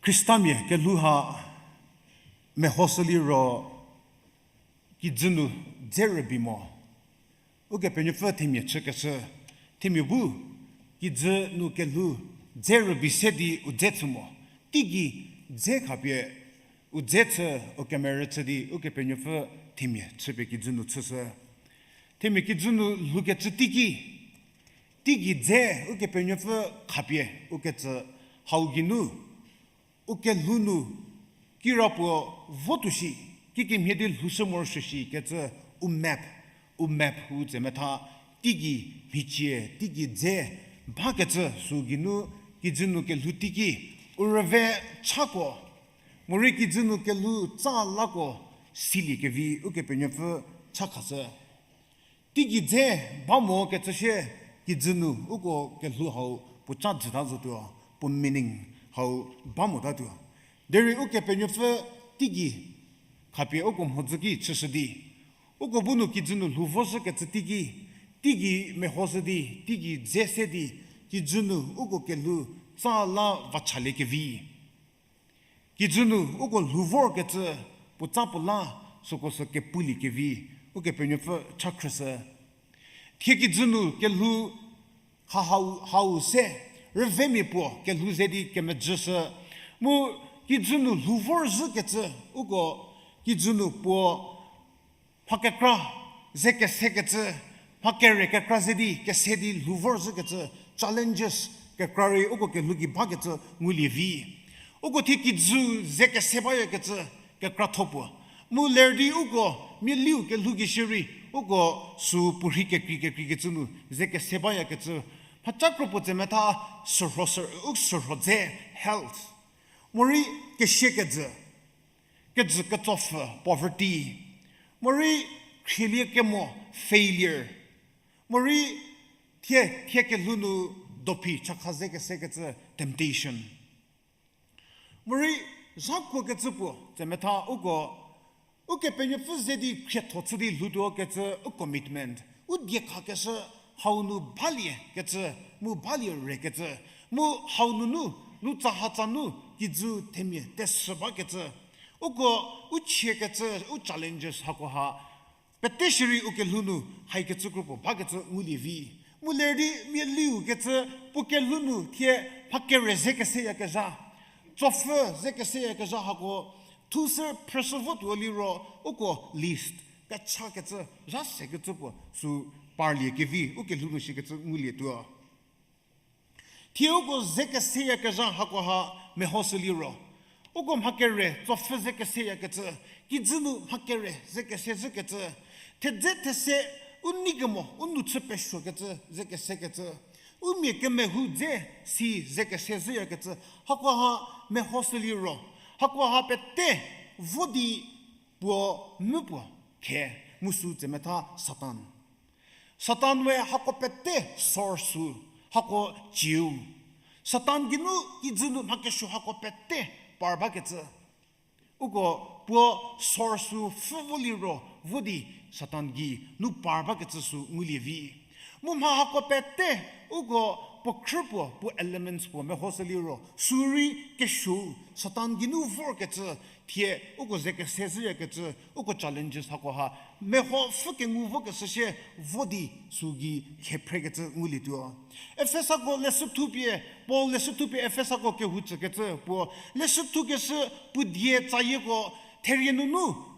Khristamia kelhou ha mehoshü liro kijü nu dze rübei mo. Ukepenuopfü themia chükeshü, themia bu kijü nu kelhou dze rübei se di u dze chü mo. Teigei dze khapie u dze chü, u kemerü chü di Ukepenuopfü themia chüpie kijü nu chüshü. Themia kijü nu lhoukecü teiki, teigei dze Ukepenuopfü khapie ukecü hau geinu u kelhou nu kirapuo votuo shi, kikemhie di lhoushü morosuo shikecü u map, u map hu tsemetha teigei mhicie, teigei dze bakecü sü geinu kijü nu kelhou teiki u rüve chako, morei kijü nu kelhou tsa lako siliekevi Ukepenuopfü cha khashü. Teigei dze ba mokecü sie kijü nu uko kelhou hau puo ca jüta zotuo, puo meaning hau ba motatuo. Derei Ukepenuopfü teigei khapie uko mhodzü ki chüshü di, uko bu nu kijü nu lhou voshükecü teiki, teigei mehoshü di, teigei dze se di, kijü nu uko kelhou tsa la vachaliekevi. Kijü nu uko lhou vorkecü puo ca puo la süko sü kepuliekevi Ukepenuopfü cha khrüshü. Thie kijü nu kelhou ha hau, hau se rüvemia puo kelhou ze di kemejüshü. Mu kijü nu lhou vorzhükecü uko kijü nu puo mha kekra ze kesekecü, mha kere kekra ze di kese di lhou vorzhükecü challenges kekra rei uko kelhou gei bakecü ngulie vi. Uko thie kijü ze kese bayakecü kekratho puo, mu ler di uko mialiu kelhou gei shierei uko sü puorhi kekrei kekreikecü nu ze kese bayakecü mhaca kro puo tsemetha sürho, sür, u sürho dze, health, morei kesie kejü, kejü ketsopfü, poverty, morei khrielie kemo, failure, morei thie, thie kelhou nu dophi chakha ze kesekecü temptation, morei zhakuokecü puo tsemetha uko Ukepenuopfü ze di khrietho chü di lhoutuo kecü u commitment, u diekhakeshü, hau nu baliekecü, mu balie rekecü, mu hau nunu lutsahatsa nu kijü themia tesü bakecü, uko u chiekecü u challenges hakoha pete shierei u kelhou nu haikecü kro puo bakecü ngulie vi. Mu ler di mialiu kecü puo kelhou nu thie mha kere ze keseyakezha, tsopfü ze keseyakezha hako thusü phrüshü votuo liro uko list kechakecü zha sekecü puo sü parlie kevi u kelhou nu shikecü ngulietuo. Thie uko ze keseyakezha hakoha mehoshü liro, uko mha kere tsopfhü ze keseyakecü, kijü nu mha kere ze kesezhükecü, thedze these u nei kemo u nou chü pesuokecü ze kesekecü, u mia kemehou dze si ze kesezhüyakecü, hakoha mehoshü liro, hakoha pete vo di puo mu puo khe, mu sü tsemetha Satan. Satan we hako pete source-u, hako ciu. Satan geinu kijü nu mha kesuo hako pete par bakecü. Uko puo source-u pfhü vo liro vo di Satan geinu par bakecü sü ngulie vi. Mu mha hako pete uko puo khrü puo, puo elements puo mehoshü liro, sü rei kesuou, Satan geinu vorkecü, thie uko ze kesezhüyakecü, uko challenges hakoha meho pfhü kengu vokeshü sie vo di sü gei khe phrekecü ngulietuo. Efesako leshü thupie, Paul leshü thupie Efesako kehou tsükecü puo, leshü thukeshü puo die tsayieko therie nunu,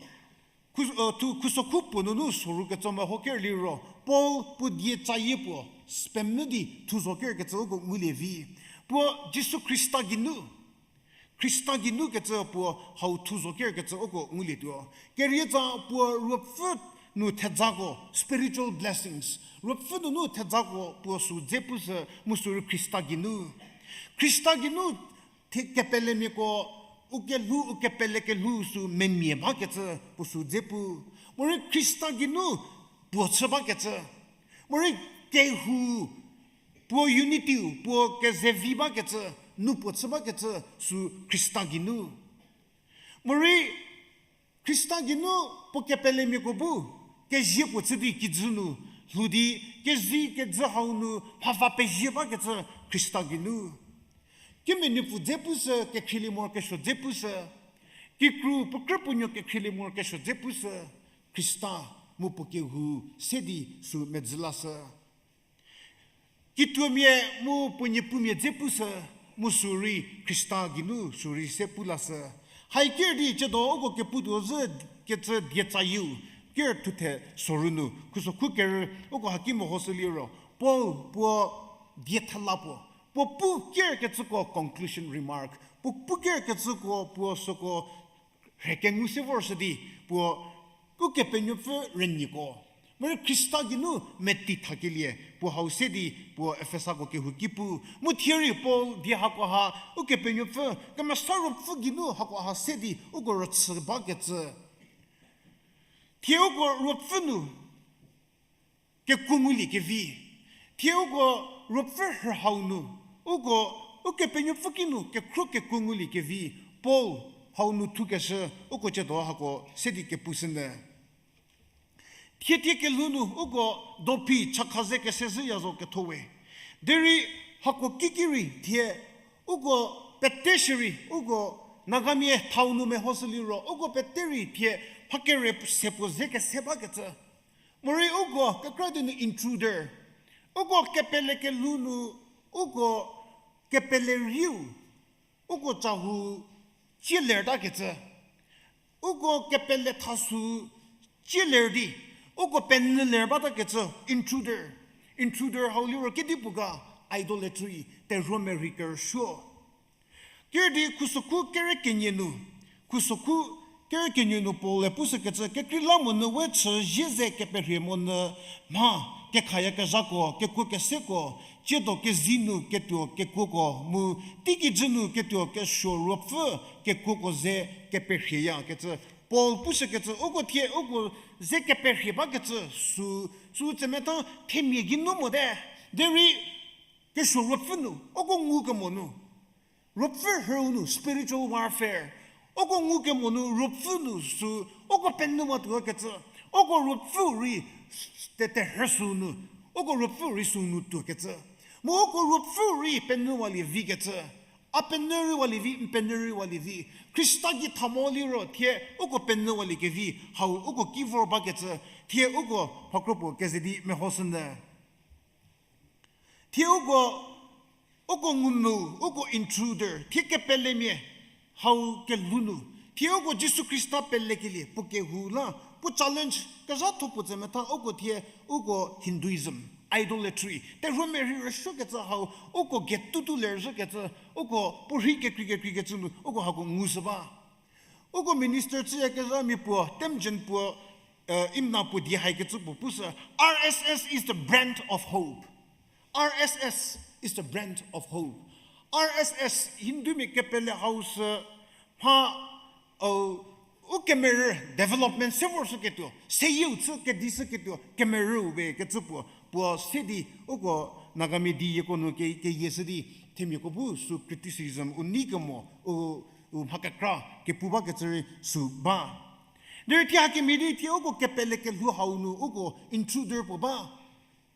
khu-, thu khusokhu puo nunu soru ketso meho ker liro, Paul puo die tsayie puo spam nu di thu zo kerkecü uko ngulie vi. Puo Jisu Khrista geinu, Khrista geinu kecü puo hau thu zo kerkecü uko ngulietuo. Kerietsa puo ruopfü nu thejako, spiritual blessings, ruopfü nunu thejako puo sü dze pushü mu sü rei Khrista geinu. Khrista geinu the-, kepelemiako, u kelhou, u kepele kelhou sü memia bakecü puo sü dze pu. Morei Khrista geinu puo chü bakecü. Morei kehou, puo unity-u, puo kezevi bakecü, nu puo chü bakecü sü Khrista geinu. Morei Khrista geinu puo kepelemiako bu kezie puo chü di kijü nu lhou di, kezi kejü hau nu mhava pezie bakecü Khrista geinu. Kemenu puo dze pushü, kekhrieliemorokesuo dze pushü, kikru puo krü puo nuo kekhrieliemorokesuo dze pushü, Khrista mu puo kehou se di sü medzü lashü. Kituomia mu puo niepumia dze pushü, mu sü rei Khrista geinu sü rei se pu lashü. Hai ker di ciedo uko keputuo zhü kecü die tsayieu, ker thuthe soru nu khusokhu kerü uko haki mehoshü liro, Paul puo die thela puo, puo pu kerkecüko conclusion remark, puo pu kerkecüko puo süko rhe kengu se vorshü di, puo Ukepenuopfü rünyiko, morei Khrista geinu meti thakelie puo hau se di puo Efesako kehouki pu. Mu thie rei Paul die hakoha Ukepenuopfü, Kemesa Ruopfü geinu hakoha se di uko rüchü bakecü. Thie uko ruopfü nu kekuo nguliekevi, thie uko ruopfü rhü hau nu, uko Ukepenuopfü kinu kekhro kekuo nguliekevi, Paul hau nu thukeshü uko ciedo hako se di kepushünyü. Thie tie kelhou nu uko dophi chakha ze kesezhüya zo ketho we. Derei hako kiki rei thie uko pete shierei uko Nagamia thau nu mehoshü liro uko pete rei thie mha kere se puo ze kese bakecü. Morei uko kekra di nu intruder. Uko kepele kelhou nu, uko kepele riu, uko cahou cielertakecü. Uko kepele thasü cieler di, uko penyüler batakecü intruder. Intruder hau liro kedipuo ga, idolatry, terhuo merhei kerüsuo. Ker di khusokhu kere kenie nu, khusokhu kere kenie nu Paul-e pushükecü, kekreilamonyü we chü zie ze keperhie monyü mha kekhayakezhako, kekuo keseko, ciedo kezi nu ketuo kekuoko mu teikijü nu ketuo kesuo ruopfü kekuoko ze keperhieyakecü. Paul pushükecü, uko thie uko ze keperhie bakecü sü, sü tsemetha themia geinu mote. Derei kesuo ruopfü nu uko ngukemo nu, ruopfü rhüu nu spiritual warfare, uko ngukemo nu ruopfü nu sü uko penyüwatuokecü, uko ruopfü rei te, terhü sü nu, uko ruopfü rei sü nu tuokecü. Mu uko ruopfü rei penyüwalie vikecü. A penyü rei walie vi, n penyü rei walie vi. Khrista gei tha mo liro thie uko penyüwaliekevi hau uko ki vor bakecü, thie uko phakropuo keze di mehoshünyü. Thie uko, uko ngumvü, uko intruder, thie kepelemia hau kelhou nu, thie uko Jisu Khrista pelekelie puo kehou la, puo challenge kezhatho puo tsemetha uko thie, uko Hinduism, Idolatry, terhuomerhei rüsuokecü hau, uko getutu lerzhükecü, uko puorhi kekrei kekreikecü nu uko hako ngushü ba. Uko minister chüyakezhamia puo, Temjen puo, Imna puo die haikecü puo pushü, R S S is the brand of hope. R S S is the brand of hope. R S S, Hindumia kepele hau sü, mha, u kemerü development se vorshüketuo, seyieu chü kedishüketuo kemerüu we kecü puo, puo se di uko Nagamia diyieko nu ke, keyieshü di, themiako bu sü criticism u nei kemo, u, u mha kekra kepu bakecü rei sü ba. Derei thie hakemhie di thie uko kepele kelhou hau nu uko intruder puo ba.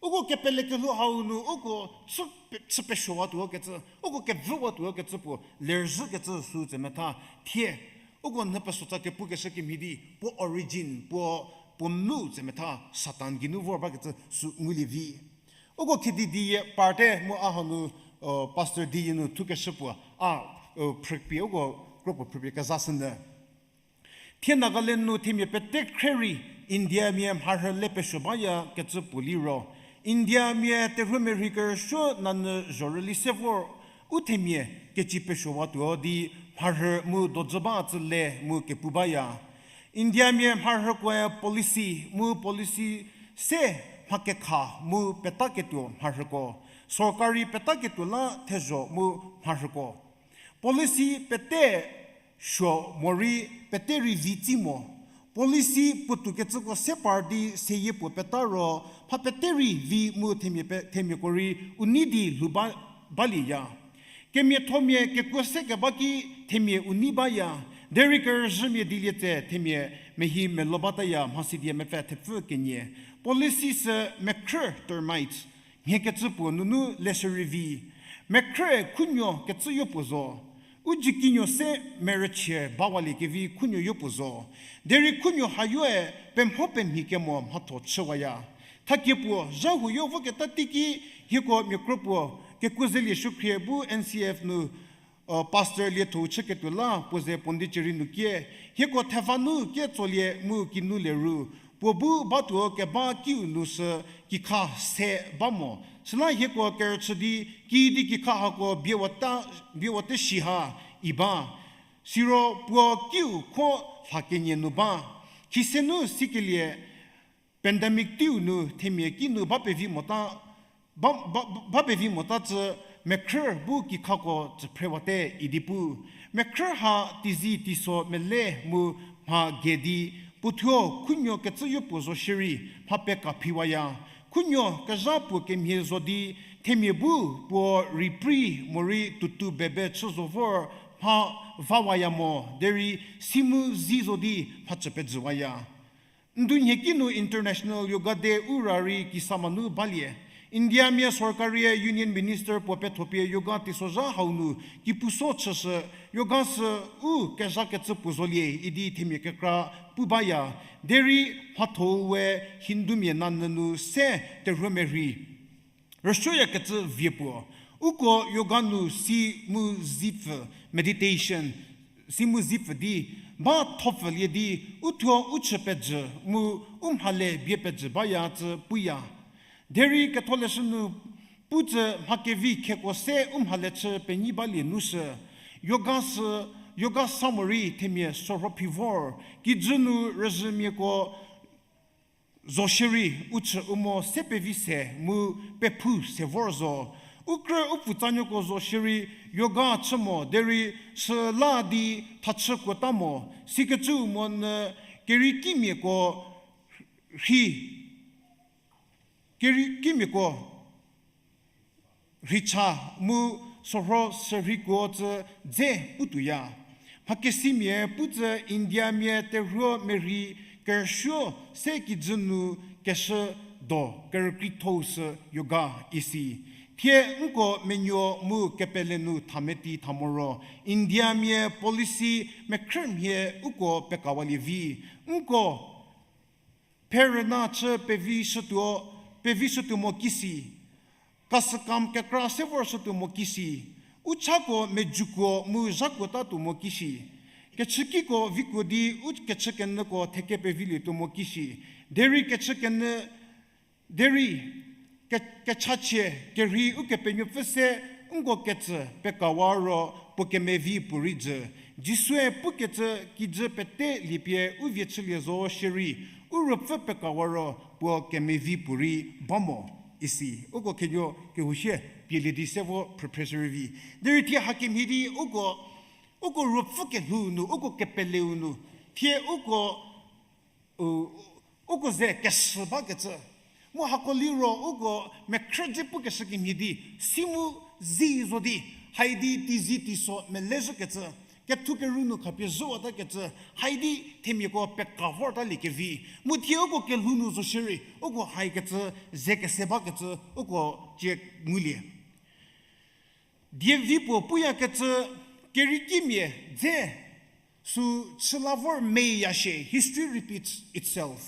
Uko kepele kelhou hau nu uko chü pe-, chü pesuowatuo kecü, uko kevüwatuo kecü puo lerzhükecü sü tsemetha thie. Uko nhü pesotsa kepukeshü kemhie di puo origin, puo, puo nu tsemetha Satan geinu vor bakecü sü ngulie vi. Uko khedi diye parte mu a hanu, pastor diye nu thukeshü puo, a, phrüpie uko kropuo phrüpie kezashünyü. Thie Nagaland nu themia pete khre rei Indiamia mharhü le pesuo baya kecü puo liro, Indiamia terhuomerhei kerüsuo nanyü zhorüli se vor u themia keci pesuowatuo di mharhü mu dojü ba tsü le mu kepu baya. Indiamia mharhükoe policy mu policy se mha kekha mu petaketuo mharhüko, sorkari petaketuo la thezho mu mharhüko. Policy pete suo morei pete rei vi tsi mo. Policy puotoukecüko se par di seyie puo peta ro, mha pete rei vi mu themia pe-, themiako rei u nei di lhou ba, balieya. Kemiathomia kekuo se keba ki themia u nei baya, derei kerüzhümia dielie tse themia mehi melo bataya mhasi die mepfü thepfü kenie. Policy sü mekhrü termites, mhiekecü puo nunu leshü rei vi. Mekhrüe khunuo kecü yopuo zo. U jükinuo se merüchie bawaliekevi khunuo yopuo zo. Derei khunuo hayoe pemho pemhie kemo mhatho chüwaya. Thakie puo zha huoyo voketa teiki hieko miakro puo kekuo zelie suokhrie bu N C F nu pastor lietho chüketuo la puo ze Pondicherry nu kie, hieko theva nu kie tsolie mu kinu lie ru, puo bu batuo keba kiu nu sü kikha se ba mo. Süla hieko kerüchü di, kiüdi kikha hako bie wata, bie wate shi ha, i ba. Siro puo kiu kho lha kenie nu ba. Khise nu sikelie pandemic teiu nu themia kinu ba pevi mota, ba, ba, ba pevi mota tsü mekhrü bu kikhako tsüphrewate idi pu. Mekhrü ha tizi teiso mele mu mha gei di, puothuo khunuo kecüyo puo zo shierei mha peka phiwaya. Khunuo kezha puo kemhie zo di, themia bu puo rei pri morei tutu bebe chü zo vor mha vawaya mo, derei si mu zi zo di mha chü pejüwaya. Ndunhie kinu International Yoga Day u ra rei Kisama nu balie. Indiamia sorkarie Union Minister puo pethopie yoga teisozha hau nu kipuso chüshü, yoga sü u kezhakecü puo zolie idi themia kekra pu baya, derei mhatho-u we Hindumia nanyü nu se terhuomerhei rüsuoyakecü vie puo. Uko yoga nu si mu zipfü, meditation, si mu zipfü di, ba thopfülie di, uthuo u chü pejü mu u mhale bie pejü baya tsü puya. Derei ketholeshü nu pu tsü mha kevi kheko se u mhale chü penyi balie nu sü, yoga sü, yoga sa morei themia sorho phi vor, kijü nu rüzhümiako zo shierei u chü u mo se pevi se mu pephu se vor zo. U krü u pfutsanuoko zo shierei yoga chü mo, derei süla di thachü kuota mo, sikecü monyü kerei kimiako rhi, kerei kimiako rhicha mu sorho sürhikuo tsü dze putuoya. Mhakesimia pu tsü Indiamia terhuomerhei kerüsuo se kijü nu keshü do kerükriethou sü yoga isi. Thie nko menuo mu kepele nu thameti tha moro, Indiamia policy mekhrümhie uko pekawalie vi. Nko pherüna chü pevishütuo, pevishütuo mo kisi, kasükam kekra se vorshütuo mo kisi, u chako mejukuo mu zhakuotatuo mo kisi, kechükiko vikuo di u kechükenyüko theke pevilietuo mo kisi, derei kechükenyü, derei Ke-, kechachie, kerhei Ukepenuopfü se nko ketsü pekawa ro puo kemevi puorei jü. Jisue pukecü kijü pete liepie u vie chülie zo shierei, u ruopfü pekawa ro puo kemevi puorei ba mo. Isi, uko khenuo kehoushie pielie di se vo phrüphreshü rei vi. Derei thie hakemhie di uko, uko ruopfü kelhou nu, uko kepeleu nu, thie uko u, uko ze kesü bakecü. Mu hako liro uko mekhrüdze pukeshü kemhie di, si mu zi zo di, haidi teizi teiso melezhükecü, kethu keru nu khapie zhüwatakecü, haidi themiako peka vortaliekevi. Mu thie uko kelhou nu zo shierei, uko haikecü, ze kese bakecü, uko cie ngulie. Dievi puo puyakecü, keriekimia dze sü chüla vor meyashie, history repeats itself.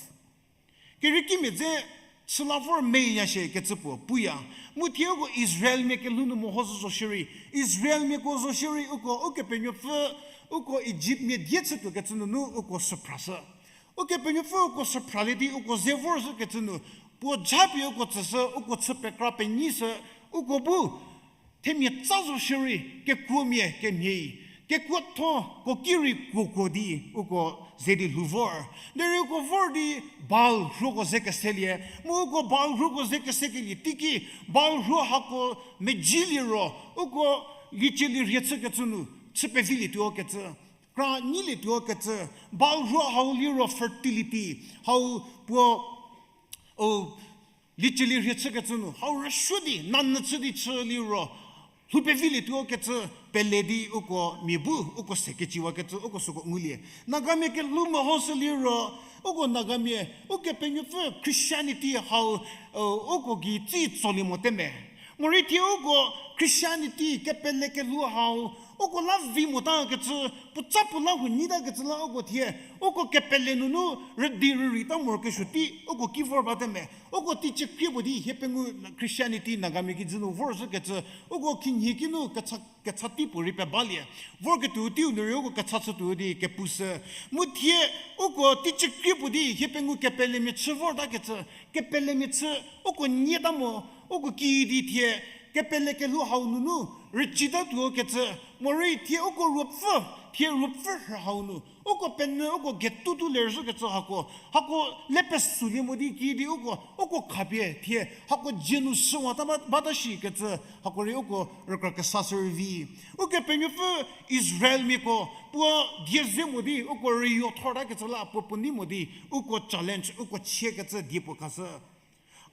Keriekimia dze chüla vor meyashie kecü puo puya. Mu thie uko Israelmia kelhou nu mehoshü zo shierei, Israelmiako zo shierei uko Ukepenuopfü, uko Egyptmia die chütuokecü nunu uko süphrashü. Ukepenuopfü uko süphralie di uko ze vorzhükecü nu, puo japie uko tsüshü, uko chü pekra penyishü, uko bu themia tsa zo shierei, kekuomia kemhie, kekuotho, kuoki rei kuokuo di uko ze di lhou vor. Derei uko vor di Baal rhuoko ze keselie, mu uko Baal rhuoko ze kesekelie teiki, Baal rhuo hako meji liro, uko liecie lirhie chükecü nu, chü pevilietuo kecü, kra nyilietuo kecü, Baal rhuo hau liro fertility, hau puo, o, liecie lirhie chükecü nu, hau rüsuo di, nanyü chü di chü liro, lhou pevilietuo kecü, pele di uko mia bu, uko se keciwakecü, uko süko ngulie. Nagamia kelhou mehoshü liro, uko Nagamia, Ukepenuopfü Christianity hau, o, uko gei tsi tsolie mote me. Morei thie uko Christianity kepele kelhou hau, uko la vi motakecü, puotsa puo la huo nyitakecü la uko thie, uko kepele nunu rüdi rüreita morokesuo tei, uko ki vor bate me. Uko teiciekrie puo di hie pengou Christianity Nagamia kijü nu vorzhükecü, uko khinhie kinu kecha, kecha tei puorei pebalie. Vorketuo teiu nu rei uko kecha chütuo di kepushü. Mu thie uko teiciekrie puo di hie pengou kepelemia chü vortakecü, kepelemia chü uko nyeta mo, uko kiüdi thie, kepele kelhou hau nunu, rücitatuo kecü, morei thie uko ruopfü, thie ruopfü rhü hau nu, uko penyü uko getutu lerzhükecü hako, hako le pesulie mo di kiüdi uko, uko khapie thie, hako dzie nu shüwata ba, bata shikecü, hako rei uko rükra kesa shü rei vi. Ukepenuopfü Israelmiako, puo die ze mo di, uko rüyo thortakecü la, puo puo nei mo di, uko challenge, uko chiekecü die puo khashü.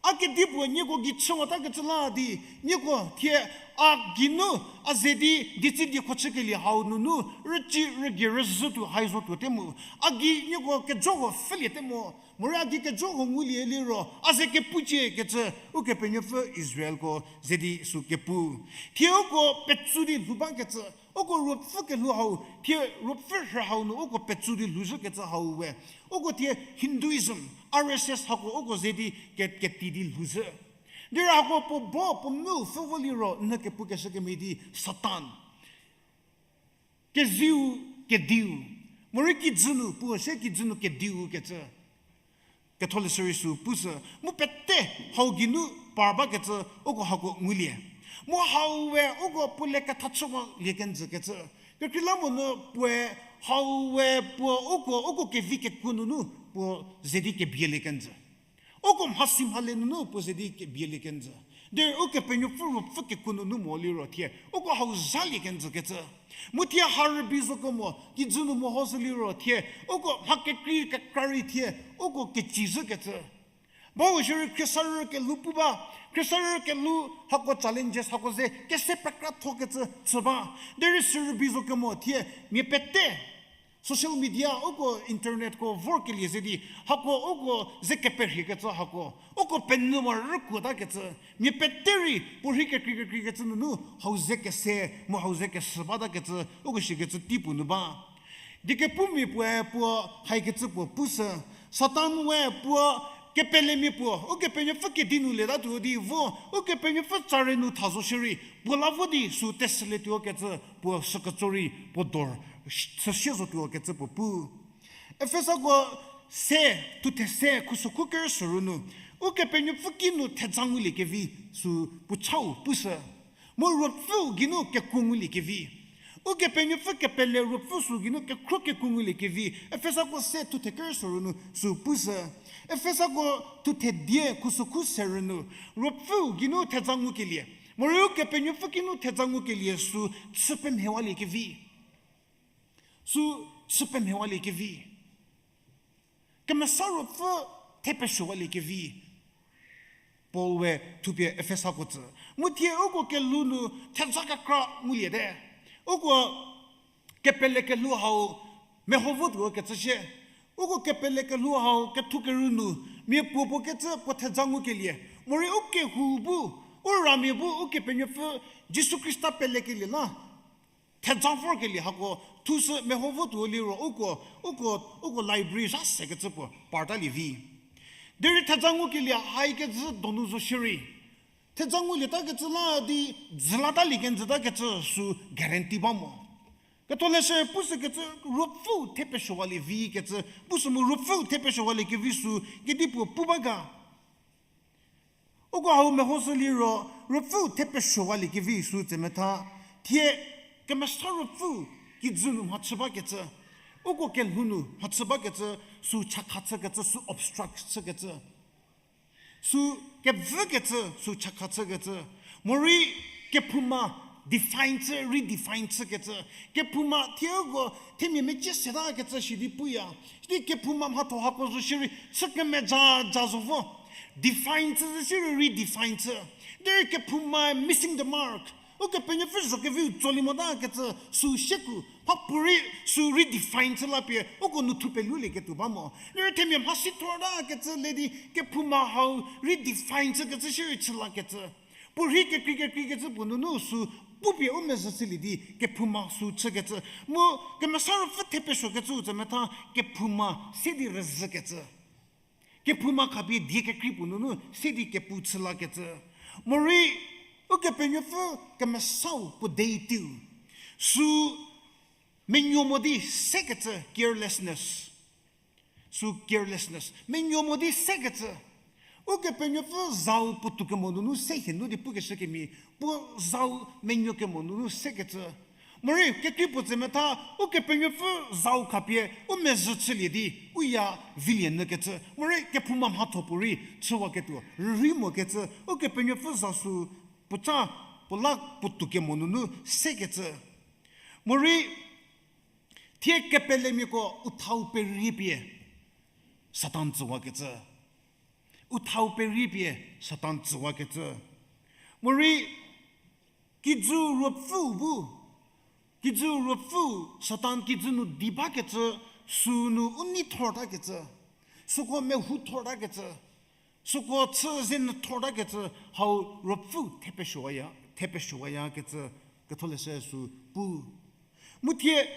A kedipuo nieko gei chüwatakecü la di, nieko thie a geinu, a ze di, dietsi diekho chükelie hau nunu, rüci rügie rüzhütuo hai zotuo te mu. A gei nieko kejo huo pfhülie te mo, morei a gei kejo huo ngulie liro, a ze kepucie kecü, Ukepenuopfü Israelko ze di sü kepu. Thie uko petsu di lhou bakecü, uko ruopfü kelhou hau, thie ruopfü rhü hau nu uko petsu di lhouzhükecü hau we. Uko thie Hinduism, R S S hako uko ze di ke-, keti di lhouzhü. Derei hako puo bo, puo meu pfü vo liro, n kepukeshü kemhie di Satan. Keziu, kediu. Morei kijü nu, puo se kijü nu kediu kecü. Ketholeshü rei sü pushü, mu pete hau geinu par bakecü uko hako ngulie. Mu hau we uko puo le ketha chüwa lie kenjü kecü. Kekreilamonyü puoe hau we puo uko, uko kevi kekuo nunu puo ze di kebielie kenjü. Uko mhasi mhale nunu puo ze di kebielie kenjü. Derei Ukepenuopfü ruopfü kekuo nunu mo liro thie, uko hau zhalie kenjü kecü. Mu thie ha rübei zo kemo, kijü nu mehoshü liro thie, uko mha kekrei kekra rei thie, uko kecizhü kecü. Bau shierei khriesarü kelhou pu ba, khriesarü kelhou hako challenges hako ze kese pekrathokecü chü ba. Derei sü rübei zo kemo thie, mia pete social media uko internetko vorkelie ze di, hako uko ze keperhiekecü hako, uko penyü mo rükuotakecü, mia pete rei puorhi kekrei kekreikecü nunu hau ze kese mu hau ze kesü batakecü uko shikecü tei puo nu ba. Diekepumia puoe puo haikecü puo pushü, Satan we puo kepelemia puo, Ukepenuopfü kedi nu letatuo di vo, Ukepenuopfü tsare nu tha zo shierei, puo la vo di sü tesülietuo kecü, puo süketso rei, puo dor, chüsie zotuo kecü puo pu. Efesako se, thuthe se, khusokhu kerü sürü nu, Ukepenuopfü kinu theja nguliekevi sü puo chau pushü. Mu Ruopfüu geinu kekuo nguliekevi. Ukepenuopfü kepele Ruopfü sü geinu kekhro kekuo nguliekevi. Efesako se thuthe ker sorü nu sü pushü. Efesako thuthe die khusokhu serü nu. Ruopfüu geinu theja ngukelie. Morei Ukepenuopfü kinu theja ngukelie sü chü pemhewaliekevi. Sü chü pemhewaliekevi. Kemesa Ruopfü thepesuowaliekevi. Paul we thupie Efesako tsü. Mu thie uko kelhou nu theja kekra nguliete. Uko kepele kelhou hau meho votuo kecü shie. Uko kepele kelhou hau kethu kerü nu mia puo puo kecü puo theja ngukelie. Morei u kehou bu, u ramia bu Ukepenuopfü Jisu Khrista pelekelie la theja vorkelie hako thusü meho votuo liro uko, uko, uko library zha sekecü puo partalie vi. Derei theja ngukelie haikecü donu zo shierei. Theja ngulieta kecü la di dzülatalie kenjüta kecü sü guarantee ba mo. Ketholeshü pushükecü Ruopfüu thepesuowalievi kecü, pushü mu Ruopfüu thepesuowaliekevi sü kedipuo pu ba ga. Uko hau mehoshü liro, Ruopfüu thepesuowaliekevi sü tsemetha, thie Kemesa Ruopfü kijü nu mhachü bakecü, uko kelhou nu mhachü bakecü, sü chakha chükecü, sü obstruct chükecü. Sü kevükecü, sü chakha chükecü. Morei kephouma define chü, redefine chükecü. Kephouma thie uko themia mecie setakecü shidi puya. Sidi kephouma mhatho hako zo shierei chü kemeja ja zo vo. Define chü zo shierei redefine chü. Derei kephouma missing the mark. Ukepenuopfü zho keviu tsolie motakecü sü siekuo, mhapuorei sü redefine chü la pie uko nu thu pelulieketuo ba mo. Derei themia mhasi thortakecü le di kephouma hau redefine chükecü shierei chü lakecü. Puorhi kekrei kekreikecü puo nunu sü pupie u mezhü chülie di kephouma sü chükecü. Mu Kemesa Ruopfü thepesuokecüu tsemetha kephouma se di rüzhükecü. Kephouma khapie die kekrei puo nunu se di kepu chü lakecü. Morei Ukepenuopfü kemesau puo deitiu. Sü menuo mo di sekecü carelessness. Sü carelessness. Menuo mo di sekecü. Ukepenuopfü zau puotou kemo nunu se hie nu di pukeshü kemhie. Puo zau menuo kemo nunu sekecü. Morei kekrei puo tsemetha, Ukepenuopfü zau khapie u mezhü chülie di u ya vilie nyükecü. Morei kephouma mhatho puorei chüwaketuo rürei mokecü, Ukepenuopfü za sü puoca puo la puotou kemo nunu sekecü. Morei thie kepelemiako u thau perie pie Satan tsüwakecü. U thau perie pie Satan tsüwakecü. Morei kijü ruopfüu bu, kijü ruopfüu Satan kijü nu di bakecü, sünu u nei thortakecü, süko mehou thortakecü, süko chü ze nyü thortakecü, hau ruopfüu thepesuowaya, thepesuowayakecü, ketholeshü sü pu. Mu thie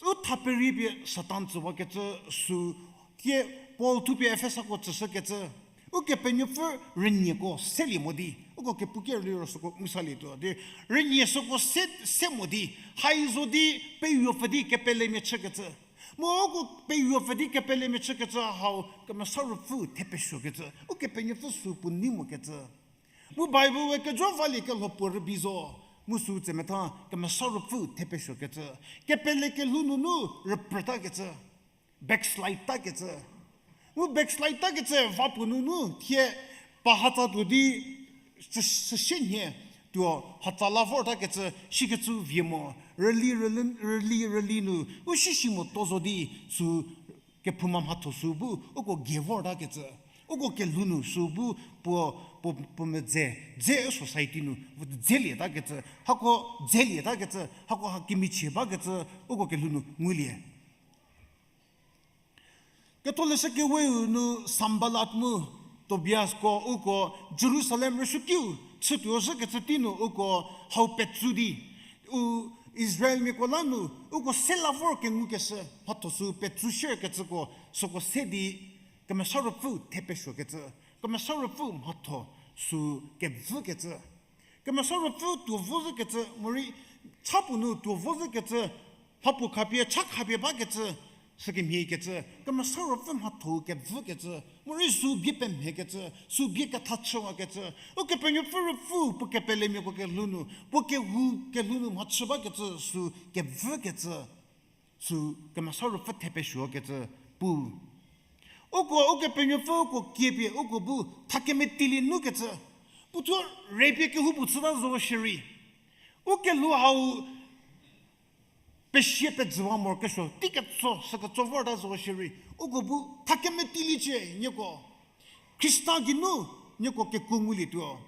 u tha perie pie Satan tsüwakecü sü, thie Paul thupie Efesako tsüshükecü, Ukepenuopfü rünieko selie mo di, uko kepu kerliro süko ngu salietuo di, rünie süko se, se mo di, hai zo di, peyuopfü di kepelemia chükecü. Mu uko peyuopfü di kepelemia chükecü hau Kemesa Ruopfü thepesuokecü, Ukepenuopfü sü puo nei mokecü. Mu Bible we kejo valie kelho puo rübei zo, mu sü tsemetha Kemesa Ruopfü thepesuokecü, kepele kelhou nunu rüprütakecü, backslide takecü. Mu backslide takecü va puo nunu thie pa hatsa tuo di, sü, süsie nhie tuo hatsa la vortakecü shikecü vie mo, rüli, rüli, rüli, rüli nu u shishi motuo zo di, sü kephouma mhatho sü bu uko gie vortakecü, uko kelhou nu sü bu puo, puo, puo medze, dze society nu dzelieta kecü, hako dzelieta kecü, hako ha kemichie bakecü, uko kelhou nu ngulie. Ketholeshü keweu nu Sanballat mu Tobiako uko Jerusalem rüsuokiu chütuo zhükecü tei nu uko hau petsu di, u Israelmiako la nu uko se la vor kengukeshü mhatho sü petsu shierkecüko süko se di Kemesa Ruopfü thepesuokecü, Kemesa Ruopfü mhatho sü kevükecü. Kemesa Ruopfü tuo vo zhükecü, morei cha puo nu tuo vo zhükecü, mhapuo khapie, cha khapie bakecü, Sükemhie kecü, Kemesa Ruopfü mhatho-u kevükecü, morei sü bie pemhie kecü, sü bie ketha chüwakecü, Ukepenuopfü Ruopfü puo kepelemiako kelhou nu, puo kehou kelhou nu mhachü bakecü sü kevükecü, sü Kemesa Ruopfü thepesuokecü pu. Uko Ukepenuopfü uko kiepie uko bu thakemetilie nukecü, puothuo re pie kehoupuo chüta zo shierei, u kelhou hau pesie pejüwa morokesuo, tei ketso, süketso vorta zo shierei, uko bu thakemetilie cie nieko. Khrista geinu nieko kekuo ngulietuo.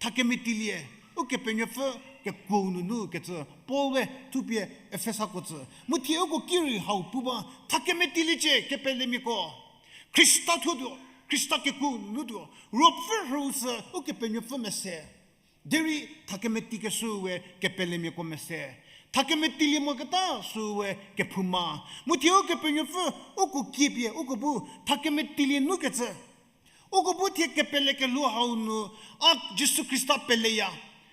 Thakemetilie, Ukepenuopfü kekuo nunu kecü Paul-e thupie Efesako tsü. Mu thie uko ki rei hau pu ba, thakemetilie cie kepelemiako. Khrista thuotuo, Khrista kekuo nunu tuo. Ruopfü rhüu sü Ukepenuopfü mese. Derei thakemetikeshü we kepelemiako mese. Thakemetilie moketa sü we kephouma. Mu thie Ukepenuopfü uko kiepie uko bu thakemetilie nukecü. Uko bu thie kepele kelhou hau nu, a Jisu Khrista peleya.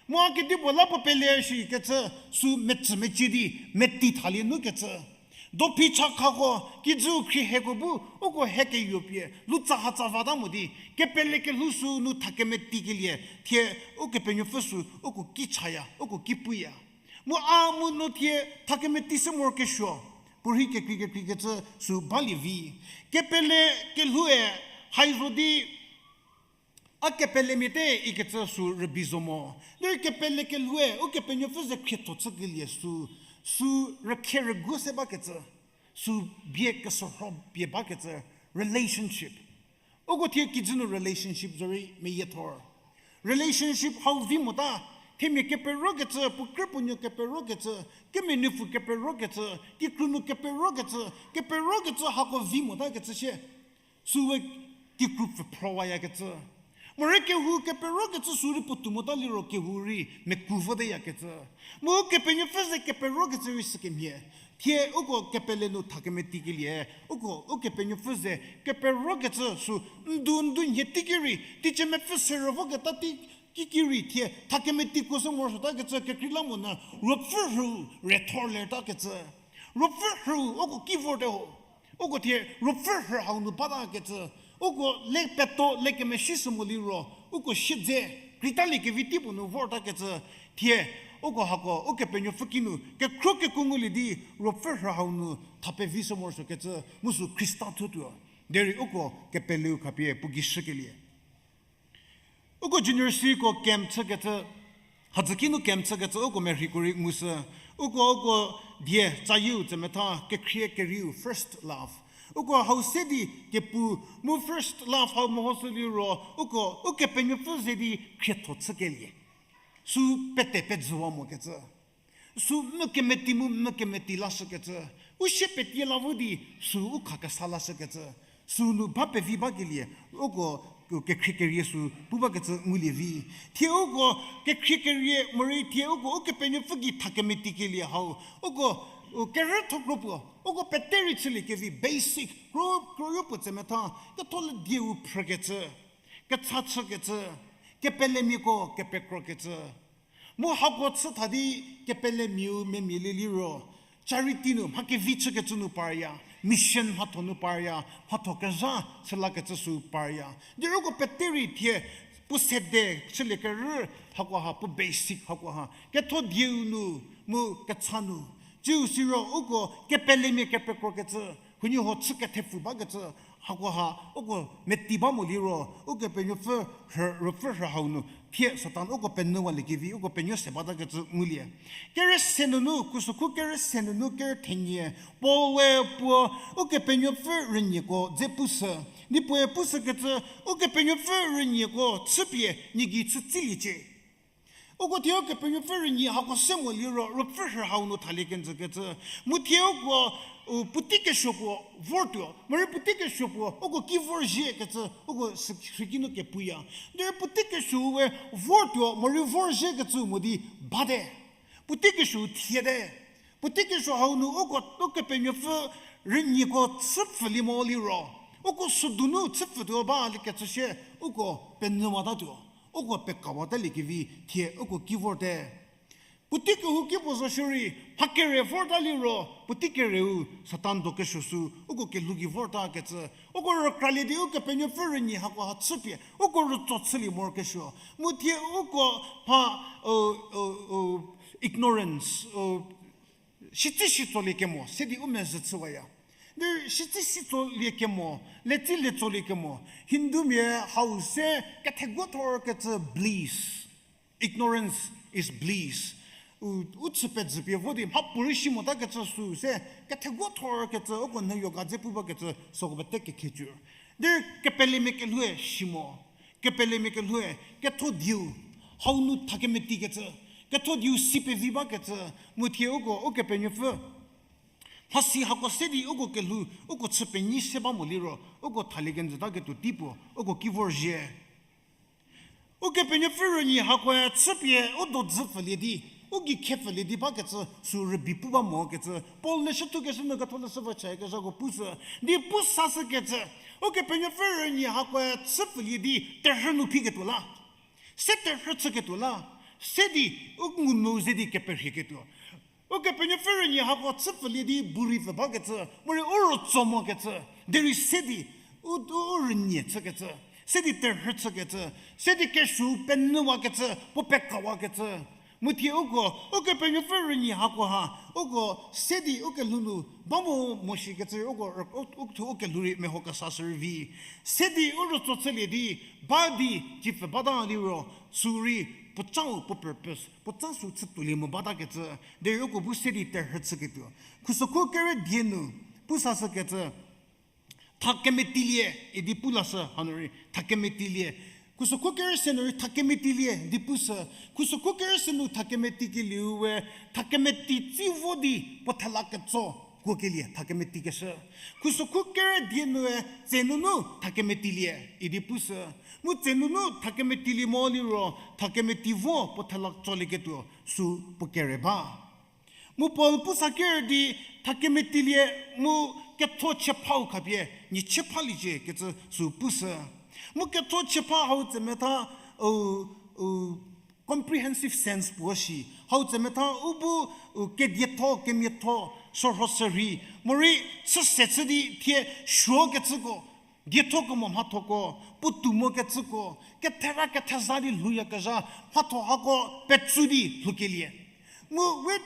Mu a kedipuo la puo pele shikecü, sü metsümecie di, meti thalie nukecü. Dophi chakhako, kijüu khrie hieko bu, uko hie keyupie, lutsa hatsa vata mo di, kepele kelhou sü nu thakemetikelie, thie Ukepenuopfü sü, uko ki chaya, uko ki puya. Mu a mu no thie thakemeti se morokesuo, puorhi kekrei kekreikecü sü balie vi. Kepele kelhoue, haizo di, a kepelemia te ikecü sü rübei zo mo. Derei kepele kelhoue, Ukepenuopfü ze khrietho chükelie sü, sü rükhe rügu se bakecü, sü bie kesorho pie bakecü, relationship. Uko thie kijü nu relationship zorei meyiethor. Relationship hau vi mota, themia keperokecü, puo krü puo nuo keperokecü, kemia nuopfü keperokecü, kikru nu keperokecü, keperokecü hako vi motakecü sie. Süwe kikru pfhüphrüwayakecü. Morei kehou keperokecü sü rei puotou mota liro kehou rei meku voteyakecü. Mu Ukepenuopfü ze keperokecü rei sükemhie. Thie uko kepele nu thakemetikelie, uko Ukepenuopfü ze keperokecü sü ndu ndu nhie teiki rei, teicie mepfü serü voketa tei kiki rei thie thakemetikuo sü morosuotakecü kekreilamonyü Ruopfü rhüu rethor lertakecü. Ruopfü rhüu uko ki vorte ho. Uko thie Ruopfü rhü hau nu batakecü. Uko le peto le kemesi sü mo liro, uko siedze, kreitalie kevi tei puo nu vortakecü. Thie, uko hako, Ukepenuopfü kinu, kekhro kekuo ngulie di, Ruopfü rhü hau nu, tha pevi sü morosuokecü, mu sü Khrista thutuo. Derei uko kepeleu khapie puo gei shükelie. Uko junior siko camp chükecü, hadzü kinu camp chükecü uko merheiko rei ngushü, uko uko die tsayieu tsemetha kekhrie kerieu first love. Uko hau se di kepu mu first love hau mehoshü liro, uko Ukepenuopfü ze di khrietho chükelie. Sü pete pejüwa mokecü. Sü mü kemeti mu mü kemeti lashükecü. U sie petie la vo di sü u kha kesa lashükecü. Sü nu ba pevi bakelie, uko kekhrie kerie sü pu bakecü ngulie vi. Thie uko kekhrie kerie morei thie uko Ukepenuopfü gei thakemetikelie hau. Uko, u kerüthokro puo, uko pete rei chüliekevi basic, kro, kroyo puo tsemetha, ketholedieu phrükecü, kecha chükecü, kepelemiako kepekrokecü. Mu hako chü tha di kepelemiau memia lie liro, charity nu mha kevi chükecü nu parya, mission mhatho nu parya, mhatho kezha chü lakecü sü parya. Derei uko pete rei thie puo sede chüliekerü hakoha, puo basic hakoha, kethodieu nu, mu kecha nu. Tsiu siro uko kepelemia kepekrokecü, huoniehuo chü kethepfü bakecü, hakoha uko meti ba mo liro, Ukepenuopfü rhü, Ruopfü rhü hau nu, thie Satan uko penyüwaliekevi, uko penuo se batakecü ngulie. Kere se nunu, khusokhu kere se nunu kere thenie, Paul-e puo, Ukepenuopfü rünyieko dze pushü, di puoe pushükecü, Ukepenuopfü rünyieko chüpie, nie gei chü tsiliecie. Uko thie Ukepenuopfü rünyi hako se mo liro, Ruopfü rhü hau nu thalie kenjükecü. Mu thie uko, u, puotei kesuo puo vortuo, morei puotei kesuo puo, uko ki vorzhiekecü, uko sü-, süki nu kepuya. Derei puotei kesuo we vortuo, morei vorzhiekecü mo di bate. Puotei kesuo thiete. Puotei kesuo hau nu uko, Ukepenuopfü rünyieko chüpfülie mo liro, uko südonu chüpfütuo baliekecü sie, uko penyüwatatuo, uko pekawataliekevi thie uko ki vorte. Puotei kehouki puo zo shierei, mha kere vorta liro, puotei kereu Satan dokesuo sü, uko kelhou gei vorta kecü. Uko rükralie di Ukepenuopfü rünyi hakoha chüpie, uko rütso chülie morokesuo. Mu thie uko mha, ignorance, shitsi shitsolie kemo, se di u mezhü chüwaya. Di shitsi shitsolie kemo, letsi letsolie kemo, Hindumia hau se ketheguothor kecü bliss. Ignorance is bliss. U, u chü pezhü pie vo di mhapuorei shi mota kecü sü se, ketheguothor kecü, uko nyü yoga dze pu bakecü, süko pete kekhecu. Di kepelemia kelhoue shi mo, kepelemia kelhoue, ketho dieu, hau nu thakemeti kecü, ketho dieu si pevi bakecü, mu thie uko, Ukepenuopfü mhasi hako se di uko kelhou, uko chü penyi se ba mo liro, uko thalie kenjüta ketuo tei puo, uko ki vorzhie. Ukepenuopfü rünyi hakoe chüpie u dodzü pfülie di, u gei khe pfülie di bakecü sü rübei pu ba mo kecü, Paul leshü thukeshü nu ketholeshü va chaya kezhako pushü, di pu sashükecü, Ukepenuopfü rünyi hakoe chü pfülie di terhü nu phiketuo la. Se terhü chüketuo la. Se di u ngumvü ze di keperhieketuo. Ukepenuopfü rünyi hako chü pfülie di bu rei pfü bakecü, morei u rütso mokecü, derei se di u, u, u rünyie chükecü, se di terhü chükecü, se di kesuou penyüwakecü, puo pekawakecü. Mu thie uko, Ukepenuopfü rünyi hakoha, uko se di u kelhou nu ba mo mo shikecü, uko, u, u, u kelhou rei meho kesa shürei vi. Se di u rütso chülie di, ba di, cipfü bata liro, sü rei, puocau, puo purpose, puoca sü chütuolie mo batakecü, derei uko bu se di terhü chüketuo. Khusokhu kere die nu, pu sashükecü, thakemetilie, idi pu lashü hanu rei, thakemetilie. Khusokhu kere se nu rei thakemetilie, di pushü. Khusokhu kere se nu thakemetikelieu we, thakemeti tsi vo di puo thela ketso kuokelie, thakemetikeshü. Khusokhu kere die nue, tse nunu thakemetilie, idi pushü. Mu tse nunu thakemetilie mo liro, thakemeti vo puo thela tsolieketuo, sü puo kere ba. Mu Paul pu sa ker di thakemetilie mu ketho chiephau khapie, nyi chiephaliecie kecü sü pushü. Mu ketho chiepha hau tsemetha, u, u, comprehensive sense puo shi. Hau tsemetha u bu, u, kedietho, kemiatho, sorho serhi. Morei chüse chü di thie suokecüko, dietho kemo mhathoko, puotou mokecüko, kethera ketheza di lhouyakezha, mhatho hako petsu di lhoukelie. Mu we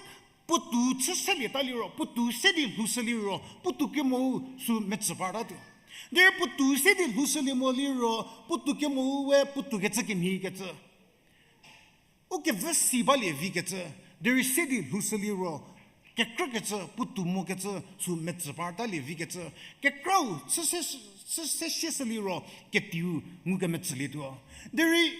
puotou chü selieta liro, puotou se di lhoushü liro, puotou kemou sü metsü partatuo. Derei puotou se di lhoushülie mo liro, puotou kemou we puotou kecü kemhiekecü. U kevü si balie vikecü, derei se di lhoushü liro, kekrükecü, puotou mokecü, sü metsü partalie vikecü, kekrau chü se, chü se sie shü liro, ketiu ngukemetsülietuo. Derei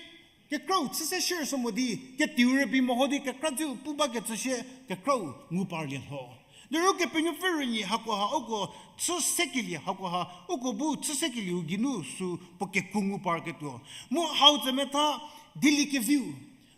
kekrau chü se shie shü mo di, ketiu rübei meho di kekra tsiu pu bakecü shie, kekrau ngu parlie lho. Derei Ukepenuopfü rünyi hakoha uko chü sekelie hakoha, uko bu chü sekelieu geinu sü puo kekuo ngu parketuo. Mu hau tsemetha dieliekeviu.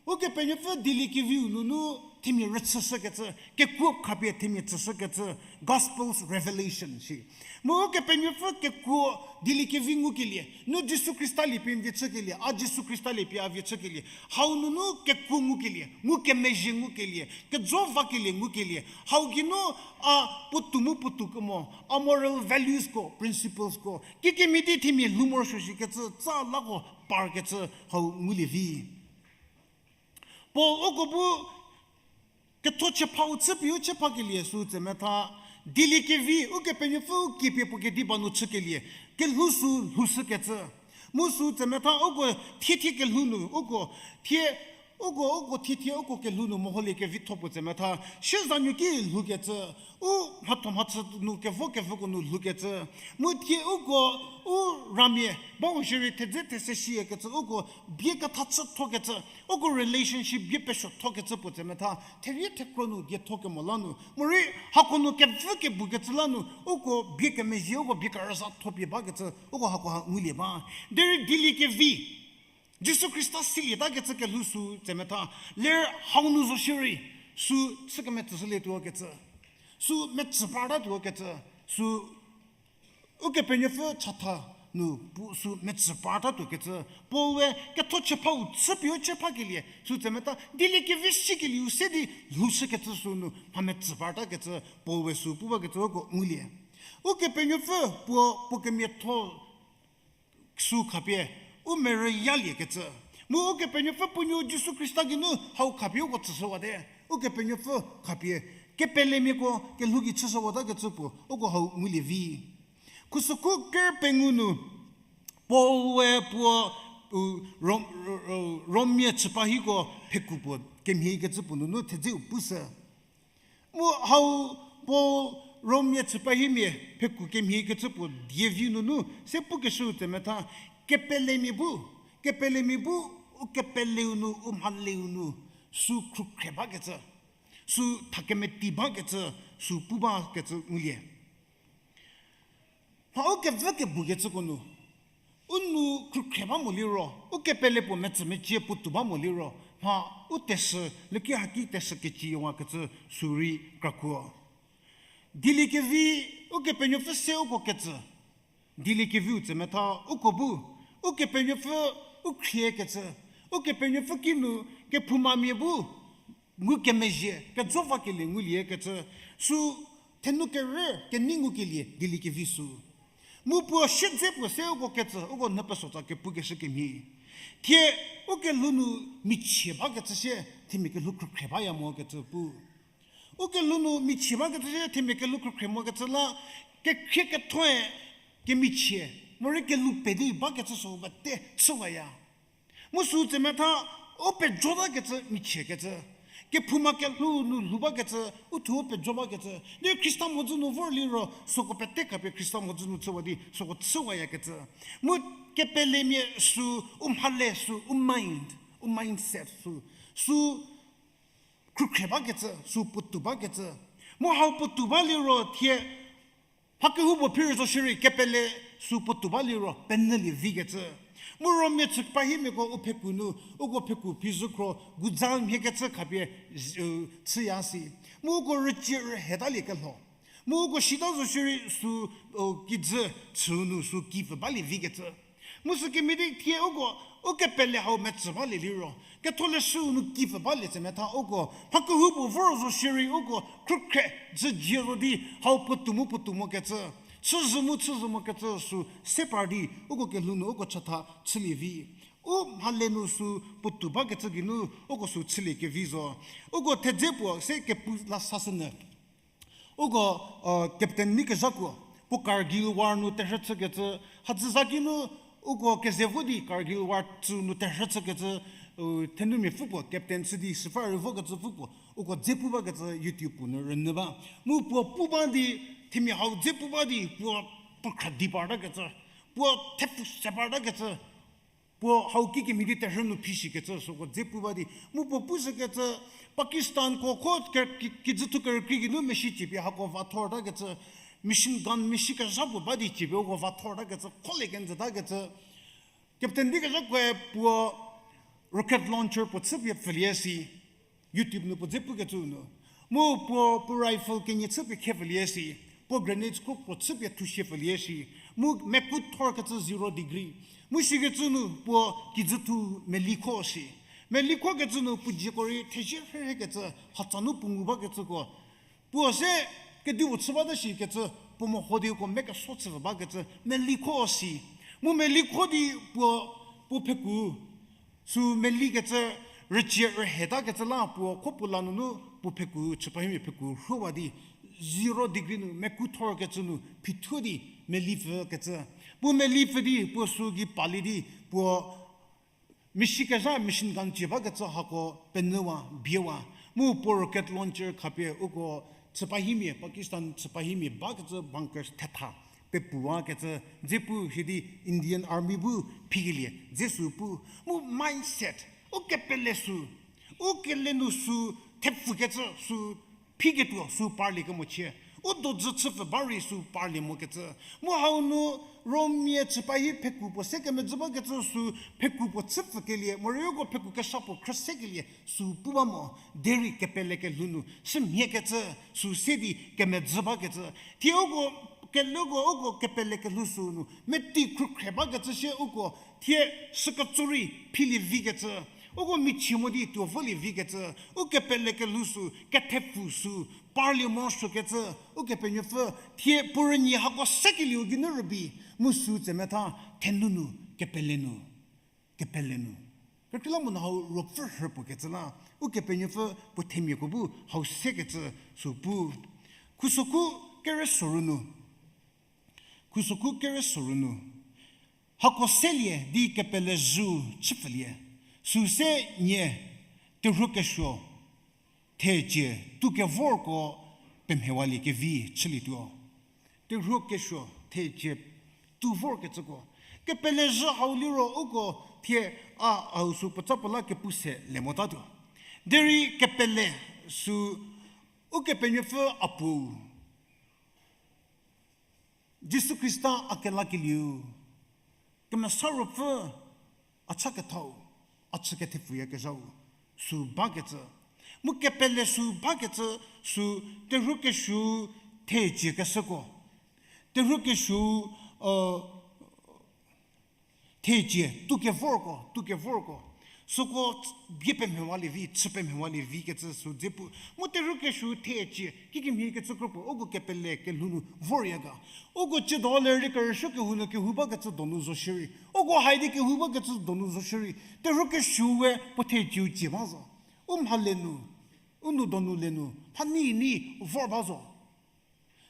Ukepenuopfü dieliekeviu nunu themia rüchüshükecü, kekuo khapie themia tsüshükecü, Gospels revelation shi. Mu Ukepenuopfü kekuo dieliekevi ngukelie, nu Jisu Khrista lie pie n vie chükelie, a Jisu Khrista lie pie a vie chükelie. Hau nunu kekuo ngukelie, ngukemezhie ngukelie, kejo vakelie ngukelie. Hau geinu a puotou mu puotou kemo, a moral valuesko, principlesko, kikemhie di themia lhou morosuo shikecü, tsa lako parkecü hau ngulie vi. Paul uko bu ketho chiephau chüpie u chiephakelie sü tsemetha, dieliekevi Ukepenuopfü u kiepie puo kediba nu chükelie, kelhou sü lhoushükecü. Mu sü tsemetha uko thiethie kelhou nu, uko thie, uko, uko thiethie uko kelhou nu meholie kevitho puo tsemetha, siezanuo ki lhoukecü, u mhatho mhachü nu kevo kevüko nu lhoukecü. Mu thie uko, u ramia, ba u shierei thedze these shiyekecü, uko bie ketha chüthokecü, uko relationship bie pesuothokecü puo tsemetha, therie thekro nu dietho kemo la nu, morei hako nu kevü kebukecü la nu, uko bie kemezhie, uko bie kerüza thopie bakecü, uko hakoha ngulie ba. Derei dieliekevi, Jisu Khrista silietakecü kelhou sü tsemetha, ler hau nu zo shierei, sü chü kemetsüshülietuo kecü, sü metsü partatuo kecü, sü Ukepenuopfü chatha, nu pu sü metsü partatuo kecü. Paul we ketho chüphau chüpie u chü phakelie sü tse meta, dieliekevi sikelieu se di lhoushükecü sü nu mha metsü partakecü Paul we sü pu bakecü uko ngulie. Ukepenuopfü puo, puo kemiatho sü khapie u merüyaliekecü. Mu Ukepenuopfü puo nuo Jisu Khrista geinu hau khapie uko tsüshüwate. Ukepenuopfü khapie kepelemiako kelhou gei chüshüwatakecü puo uko hau ngulie vi. Khusükhu ker pengou nu Paul we puo, u, Rom-, Ro-, Ro-, Rommia chüpahiko pheku puo kemhiekecü puo nunu thedzeu pushü. Mu hau Paul Rommia chüpahimia pheku kemhiekecü puo dievi nunu se pukeshüu tse metha, kepelemia bu, kepelemia bu, u kepeleu nu, u mhaleu nu, sü khrükhre bakecü, sü thakemeti bakecü, sü pu bakecü ngulie. Mha u kevü kebukecüko nu, u nu khrükhre ba mo liro, u kepele puo metsü mecie puotou ba mo liro, mha u teshü, leki haki teshü keciwakecü sü rei krakuo. Dieliekevi, Ukepenuopfü se uko ketsü. Dieliekeviu tse metha uko bu, Ukepenuopfü u khriekecü, Ukepenuopfü kinu kephoumamia bu ngukemezhie, kejo vakelie nguliekecü, sü thenu kerü kenei ngukelie dieliekevi sü. Mu puo siedze puo se uko ketsü, uko nyü pesotsa kepukeshü kemhie. Thie u kelhou nu michie bakecü sie, themia kelhou khrükhre baya mokecü pu. U kelhou nu michie bakecü sie, themia kelhou khrükhre mokecü la, kekhrie kethoe kemichie, morei kelhou pedi bakecü sü bate chüwaya. Mu sü tse metha, u pejotakecü michiekecü. Kephouma kelhou nu lhou bakecü, u thuo u pejo bakecü. Di Khrista mhodzü nu vor liro, süko pete khapie Khrista mhodzü nu chüwa di, süko chüwayakecü. Mu kepelemia sü, u mhale sü, u mind, u mindset sü. Sü khrükhre bakecü, sü puotou bakecü. Mu hau puotou ba liro thie, mha kehoupuo phir zo shierei kepele sü puotou ba liro penyülie vikecü. Mu Rommia chüpahimiako u pheku nu, uko pheku phizhükhro guza mhiekecü khapie, chüya si. Mu uko rücie rühetalie kelho. Mu uko shita zo shierei sü, kijü chüu nu sü kipfü balie vikecü. Mu sükemhie di thie uko, u kepele hau metsü balie liro, ketholeshüu nu kipfü balie tse metha uko, mha kehoupuo vor zo shierei uko, khrükhre, dzüjie zo di, hau puotou mu puotou mokecü, chüzhü mu chüzhü mokecü sü se par di, uko kelhou nu uko chatha chülie vi. U mhale nu sü puotou bakecü geinu, uko sü chülie kevi zo. Uko thedze puo se kepu la sashünyü. Uko, captain ni kezhakuo, puo Kargil War nu terhü chükecü, hadzü za kinu, uko keze vo di Kargil War tsü nu terhü chükecü, thenumia pfü puo, captain chü di shüpfü rei vokecü pfü puo, uko dze pu bakecü YouTube puo nu rünyü ba. Mu puo pu ba di, themia hau dze pu ba di, puo, puo khra di partakecü, puo thepfu se partakecü, puo hau kikemhie di terhü nu phishikecü süko dze pu ba di. Mu puo pushükecü, Pakistanko kho ke-, ki-, kijüthu kerükrie geinu machine ciepie hako va thortakecü, machine gun, machine kezha puo ba di ciepie uko va thortakecü, kholie kenjütakecü. Captain di kezhakoe puo rocket launcher puo chüpie pfülie si. YouTube nu puo dze pukecü nu. Mu puo, puo rifle kenie chüpie khepfülie si. Puo grenades kro puo chüpie thushie pfülie si. Mu meku thorkecü zero degree. Mu sikecü nu puo kijüthu melikho si. Melikhokecü nu puo zieko rei thezie rhekecü, hatsa nu puo ngu bakecüko. Puo se kedipuo chü bata shikecü, puo meho di uko mekeso chü bakecü, melikho si. Mu melikho di puo, puo pheku sü melikecü, rücie rühetakecü la puo kho puo la nunu puo pheku, chüpahimia pheku rhowa di, zero degree nu meku thorkecü nu phithuo di meli pfükecü. Puo meli pfü di puo sü gei palie di puo machine kezha, machine gun cie bakecü hako penyüwa, biewa. Mu puo rocket launcher khapie uko chüpahimia, Pakistan chüpahimia bakecü bunkers thetha pepuwakecü, dze pu shi di Indian Army bu phikelie dze sü pu. Mu mindset, u kepele sü, u kele nu sü thepfükecü sü phiketuo sü parlie kemochie. U dojü chüpfü ba rei sü parlie mokecü. Mu hau nu Rommia chüpahi pheku puo se kemedzü bakecü sü pheku puo chüpfükelie, morei uko pheku kesa puo khrüsekelie sü pu ba mo, derei kepele kelhou nu sümhiekecü sü se di kemedzü bakecü. Thie uko Kelhouko uko kepele kelhou süu nu meti khrükhre bakecü sie uko thie süketso rei philie vikecü, uko michie mo di tuo volie vikecü, u kepele kelhou süu kethepfu süu parlie morosuokecü, Ukepenuopfü thie puo rünyie hako sekelieu geinu rübei, mu süu tsemetha thenu nu, kepele nu, kepele nu. Kekreilamonyü hau ruopfü rhü puo kecü la, Ukepenuopfü puo themiako bu hau sekecü süu pu. Khusokhu kere soru nu, khusokhu kere soru nu, hako selie di kepele zhüu chüpfülie, süu se nie terhuo kesuo thecie tuo kevorko pemhewalie kevi chülietuo. Terhuo kesuo thecie tuo vorkecüko. Kepele zhü hau liro uko thie a hau süu puotsa puo la kepu se le motatuo. Derei kepele süu Ukepenuopfü a puou, Jisu Khrista a kelakelieu, Kemesa Ruopfü a cha kethau, a chü kethepfuyakezhau, süu bakecü. Mu kepele süu bakecü, süu terhuo kesuo thecie keshüko. Terhuo kesuo, thecie tuo kevorko, tuo kevorko. Süko bie pemhewalie vi, chü pemhewalie vikecü süu dze pu. Mu terhuo kesuo thecie kikemhie kecü kropuo, uko kepele kelhou nu vorya ga. Uko ciedo lerü kerüsuo kehou nu kehou bakecü donu zo shierei, uko haidi kehou bakecü donu zo shierei, terhuo kesuo we puo thecieu cie ba zo. U mhale nu, u nou donu le nu, mhanei ni vor ba zo.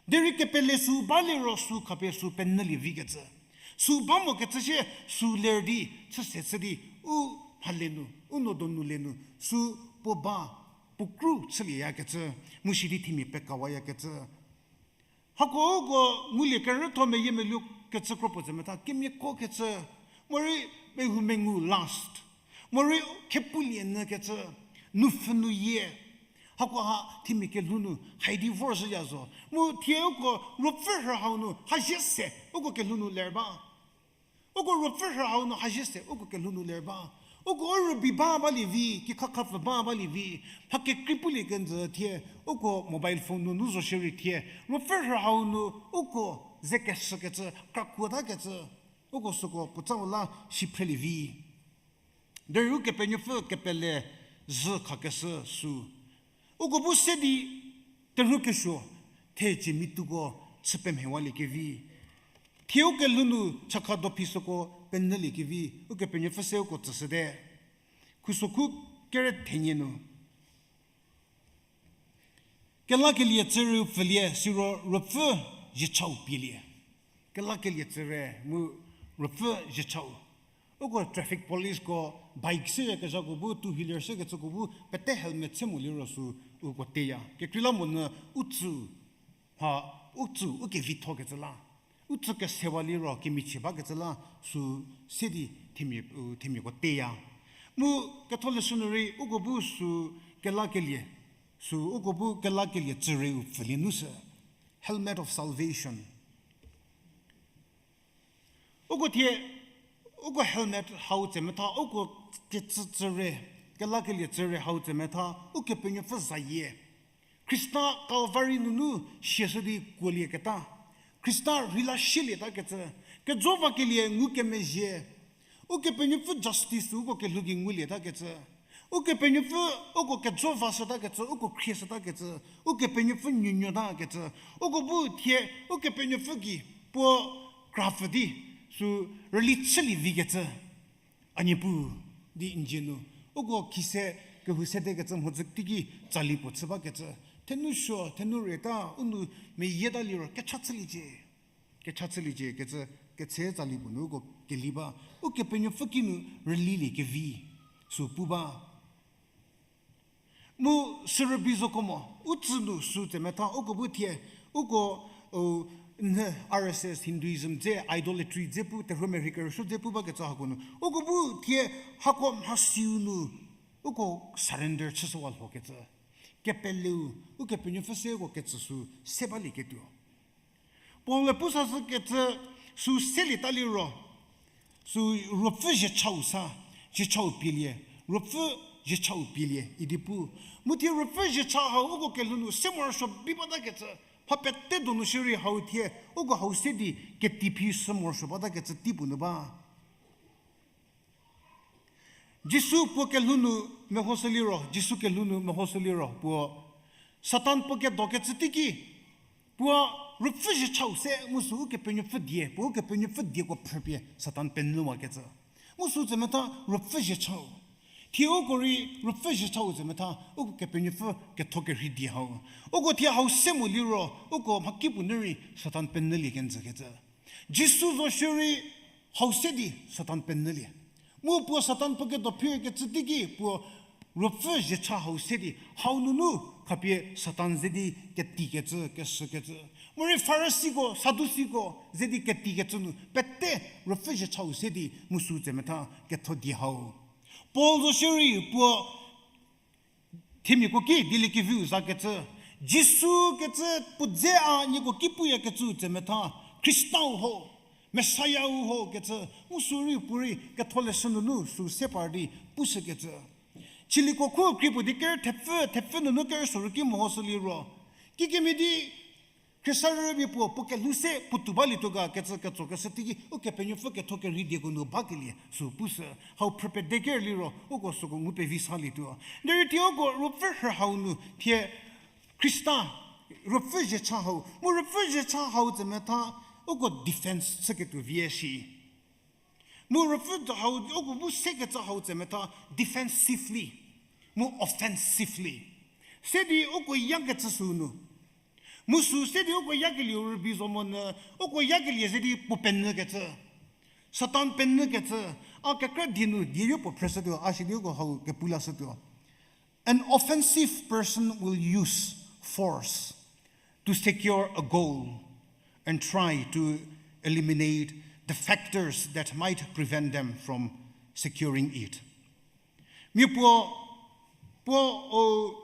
Derei kepele süu baliro süu khapie süu penyülie vikecü. Süu ba mokecü sie süu ler di chüse chü di u mhale nu, u nou donu le nu, süu puo ba, puo kru chülieyakecü, mu sidi themia pekawayakecü. Hako uko ngulie kerütho meyiemeluo kecü kropuo tsemetha, kemiako kecü, morei mehoumengu lust, morei khepulie nyü kecü, nupfhü nuyie. Hakoha themia kelhou nu haidi vorzhüya zo. Mu thie uko ruopfü rhü hau nu hazie se uko kelhou nu ler ba. Uko ruopfü rhü hau nu hazie se uko kelhou nu ler ba. Uko u rübei ba balie vi, kikha khapfü ba balie vi, mha kekrei pulie kenjü thie, uko mobile phone nunu zo shierei thie, ruopfü rhü hau nu uko ze keshükecü, krakuotakecü, uko süko puotsa-u la si phrelie vi. Derei Ukepenuopfü kepele zhü khakeshü süu, uko bu se di terhuo kesuo thecie mituko chü pemhewaliekevi, thie ukelhou nu chakha dophi süko penyüliekevi Ukepenuopfü se uko tsüshüte. Khusokhu kere thenie nu, kelakelie tsürieu pfülie siro ruopfü ziechau pielie. Kelakelie tsürie mu ruopfü ziechau. Uko traffic policeko bike seyakezhako bu, two wheeler sekecüko bu pete helmet se mo liro süu uko teya. Kekreilamonyü u tsü, ha, u tsü u kevithokecü la, u tsü kesewa liro kemichie bakecü la süu se di themia, u, themiako teya. Mu ketholeshü nu rei uko bu süu kelakelie, süu uko bu kelakelie tsürieu pfülie nu sü, helmet of salvation. Uko thie, uko helmet hau tsemetha, uko ketsü tsürie, kelakelie tsürie hau tsemetha, Ukepenuopfü zayie. Khrista Calvary nunu siashü di kuolieketa, Khrista rheila sielieta kecü, kejo vakelie ngukemezhie, Ukepenuopfü justice uko kelhou gei ngulieta kecü, Ukepenuopfü uko kejo vashüta kecü, uko khrieshüta kecü, Ukepenuopfü nuonuota kecü, uko bu thie Ukepenuopfü gei puo krapfü di süu rüli chülie vikecü, a Niepuu di n dzie nu uko khise kehou sede kecü mhodzü teiki tsali puo chü bakecü, thenu suo, thenu rieta, u nou meyieta liro kecha chüliecie. Kecha chüliecie kecü, ketse tsali puo nu uko keli ba, Ukepenuopfü kinu rüliliekevi süu pu ba. Mu sürübei zoko mo, u tsü nu süu tsemetha, uko bu thie, uko, u, R S S, Hinduism dze, idolatry dze pu, terhuo merhei kerüsuo dze pu bakecü hako nu uko bu thie, hako mhasiu nu uko surrender chüshüwa lhokecü, kepeleu, Ukepenuopfü se uko ketsü süu se balieketuo. Paul-e pu sashükecü süu selieta liro, süu ruopfü ziechau sa, ziechau pielie, ruopfü ziechau pielie idi pu. Mu thie ruopfü ziecha hau uko kelhou nu se morosuo bi batakecü, Kha pete donu shierei hau thie, uko hau se di keti phi shü morosuo batakecü tei puo nu ba. Jisu puo kelhou nu mehoshü liro, Jisu kelhou nu mehoshü liro puo Satan puo kedokecü teiki, puo ruopfü zhiechau se mu sü Ukepenuopfü die, puo Ukepenuopfü dieko phrüpie Satan penyüwakecü. Mu sü tsemetha ruopfü zhiechau. Thie uko rei ruopfü zhiechau tsemetha uko Kepenuopfü ketho kerhei die hau. Uko thie hau se mo liro, uko mhakipuo nu rei Satan penyülie kenjükecü. Jisu zo shierei hau se di Satan penyülie. Mu puo Satan puo kedo phikecü teiki puo ruopfü zhiecha hau se di hau nunu khapie Satan ze di ketikecü, keshükecü. Morei Farisiko, Sadusiko ze di ketikecü nu pete ruopfü zhiechau se di mu sü tsemetha ketho die hau. Paul zo shierei puo themiako ki dieliekeviu zakecü, Jisu kecü puo dze a nieko ki puyakecü tsemetha, Khristau ho, Messiah-u ho kecü, mu sü rei puorei ketholeshü nunu sü se par di pushükecü. Chiliko khu kri puo di ker thepfü, thepfü nunu ker soru ki mehoshü liro, kikemhie di Khristanmia puo, puo kelhou se puotou balietuo ga kecü ketsokeshü teiki Ukepenuopfü ketho kerhei dieko nu bakelie sü pushü, hau phrü pede ker liro uko süko ngu pevi salietuo. Derei thie uko ruopfü rhü hau nu thie Khrista ruopfü zhiecha hau, mu ruopfü zhiecha hau tsemetha uko defense chüketuo vie shi. Mu ruopfü hau, uko bu sekecü hau tsemetha defensively, mu offensively. Se di uko yakecü sü nu. Mu sü se di uko yakelieu rübei zo monyü, uko yakelie ze di puo penyükecü. Satan penyükecü. A kekra die nu, die yo puo phrüshütuo, a shi di uko hau kepu lashütuo. An offensive person will use force to secure a goal and try to eliminate the factors that might prevent them from securing it. Mia puo, puo, o,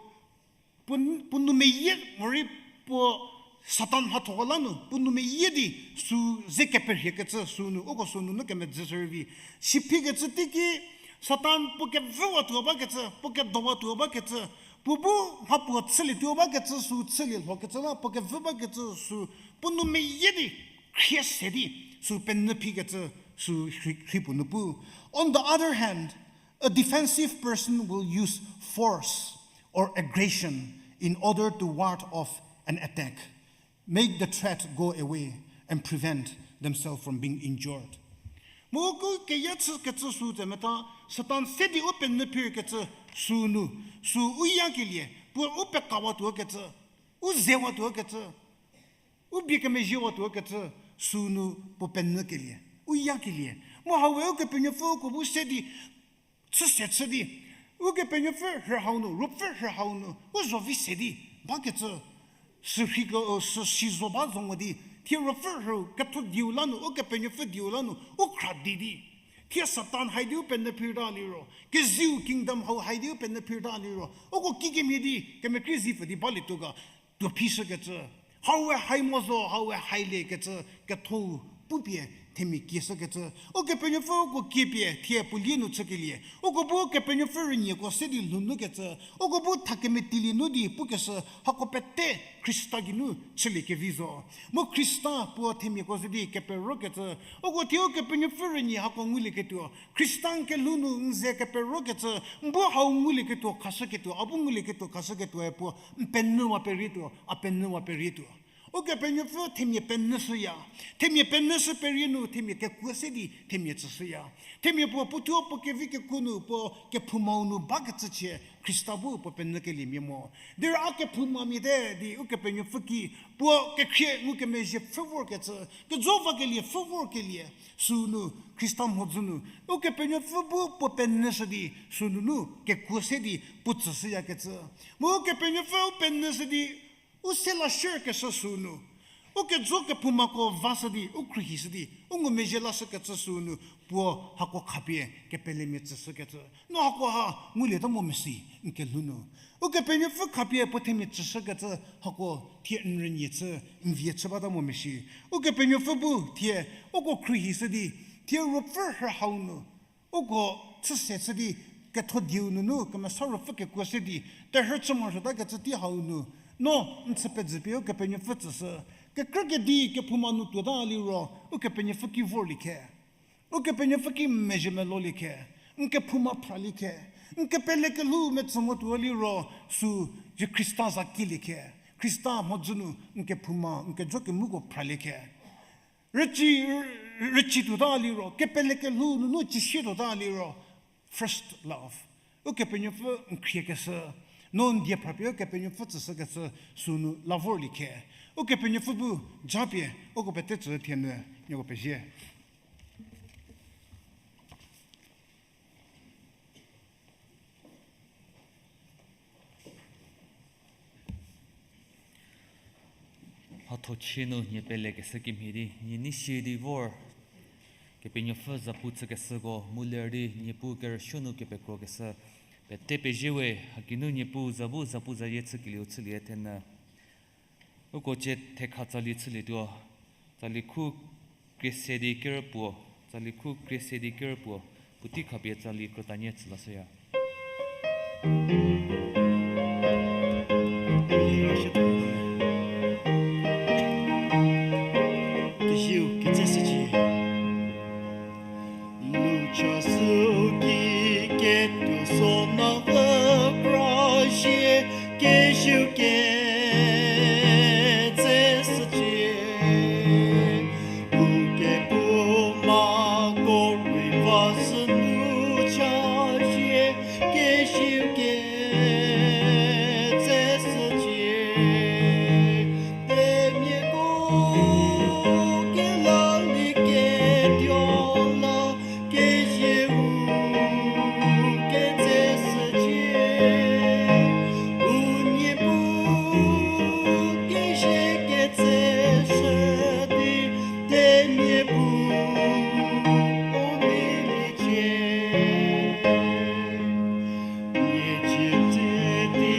puo, puo nou meyie morei puo Satan mhathoko la nu, puo nou meyie di sü ze keperhiekecü sü nu, uko sü nunu kemedzü shürei vi. Siphikecü teiki, Satan puo kevüwatuo bakecü, puo kedowatuo bakecü, puo bu mha puo chülietuo bakecü sü chülie lhokecü la, puo kevü bakecü sü, puo nou meyie di, khrie se di, sü penyü phikecü sü rhi, rhi puo nu pu. On the other hand, a defensive person will use force or aggression in order to ward off an attack, make the threat go away, and prevent themselves from being injured. Mu uko keya chükecü sü tsemetha, Satan se di u penyü phikecü sü nu, sü u yakelie, puo u pekawatuo kecü, u zewatuokecü, u bie kemezhiewatuokecü sü nu puo penyükelie, u yakelie. Mu hau we Ukepenuopfü uko bu se di, chüse chü di, Ukepenuopfü rhü hau nu, ruopfü rhü hau nu, u zo vi se di, bakecü, sü rhi ke, sü si zo ba zo mo di, thie ruopfü rhü ketho dieu la nu, Ukepenuopfü dieu la nu, u khra di di. Thie Satan hai di u penyü phita liro, keziu kingdom hau hai di u penyü phita liro, uko kikemhie di, kemekhrie zipfü di balietuo ga, tuo phishükecü, hau we hai mo zo, hau we hai lekecü, ketho-u pupie themia kieshükecü. Ukepenuopfü uko kiepie thie puo lie nu chükelie, uko bu Ukepenuopfü rünyieko se di lhounukecü, uko bu thakemetilie nu di pukeshü hako pete Khrista geinu chüliekevi zo. Mu Khrista puo themiako ze di keperokecü, uko thie Ukepenuopfü rünyi hako ngulieketuo, Khrista n kelhou nu n ze keperokecü, n bu hau ngulieketuo khashüketuo, a bu ngulieketuo khashüketuoe puo n penyüwa perietuo, a penyüwa perietuo. Ukepenuopfü themia penyüshüya. Themia penyüshü perie nu themia kekuo se di themia tsüshüya. Themia puo puothuo puo kevi kekuo nu puo kephoumau nu bakecüchie Khrista bu puo penyükeliemia mo. Derei a kephoumamia te di Ukepenuopfü ki puo kekhrie ngukemezhie pfhü vorkecü, kejo vakelie pfhü vorkelie, sünu Khrista mhodzü nu Ukepenuopfü bu puo penyüshü di sünunu kekuo se di puo tsüshüyakecü. Mu Ukepenuopfü u penyüshü di u se lashükeshü sünu, u kejo kephoumako vashü di u khruohishü di u ngumezhie lashükecü sünu puo hako khapie kepelemia tsüshükecü. No hako ha ngulieta mo mesi n kelhou nu. Ukepenuopfü khapie puo themia tsüshükecü hako thie n rünyie chü, n vie chü bata mo mesi. Ukepenuopfü bu thie uko khruohishü di, thie ruopfü rhü hau nu uko chüse chü di, ketho dieu nunu Kemesa Ruopfü kekuo se di terhü chü morosuotakecü tei hau nu No n chü pezhü pie Ukepenuopfü tsüshü, kekrü kedi kephouma nu tuota liro, Ukepenuopfü ki vorlie khe. Ukepenuopfü ki mezhie meloliekhe, n kephouma phraliekhe, n kepele kelhou metsü mo tuo liro, sü zie Khrista za kieliekhe, Khrista mhodzü nu n kephouma, n kejo kemuko phraliekhe. Rüci, rüci tuota liro, kepele kelhou nunu cisie tuota liro, first love. Ukepenuopfü n khriekeshü, no n die phrapie Ukepenuopfü tsüshükecü sünu la vorliekhe. Ukepenuopfü bu japie, uko pete tsü thie nyü, nieko pezie. Mhatho chie nu nie pelekeshü kemhie di, nie nei sie di vor. Kepenuopfü zapu chükeshüko mu ler di Niepuu kerüsuo nu kepekrokeshü pete pezie we, haki nu Niepuu za bu zapu zayie chükelieu chülie thenyü. Uko cie thekha tsali chülietuo, tsali khu krie se di kerüpuo, tsali khu krie se di kerüpuo, puotei khapie tsali krütanie chü lashüya. Keziu ketseshücie. Luchasü ki ketuo sona vü kra sie, keziu ketseshücie. U kephoumako rei va sünu cha sie, keziu ketseshücie. Themiako kelalieketuo la, keziu ketseshücie. U Niepuu kezie ketseshü di, themiako u nei liecie. Nie cie tse di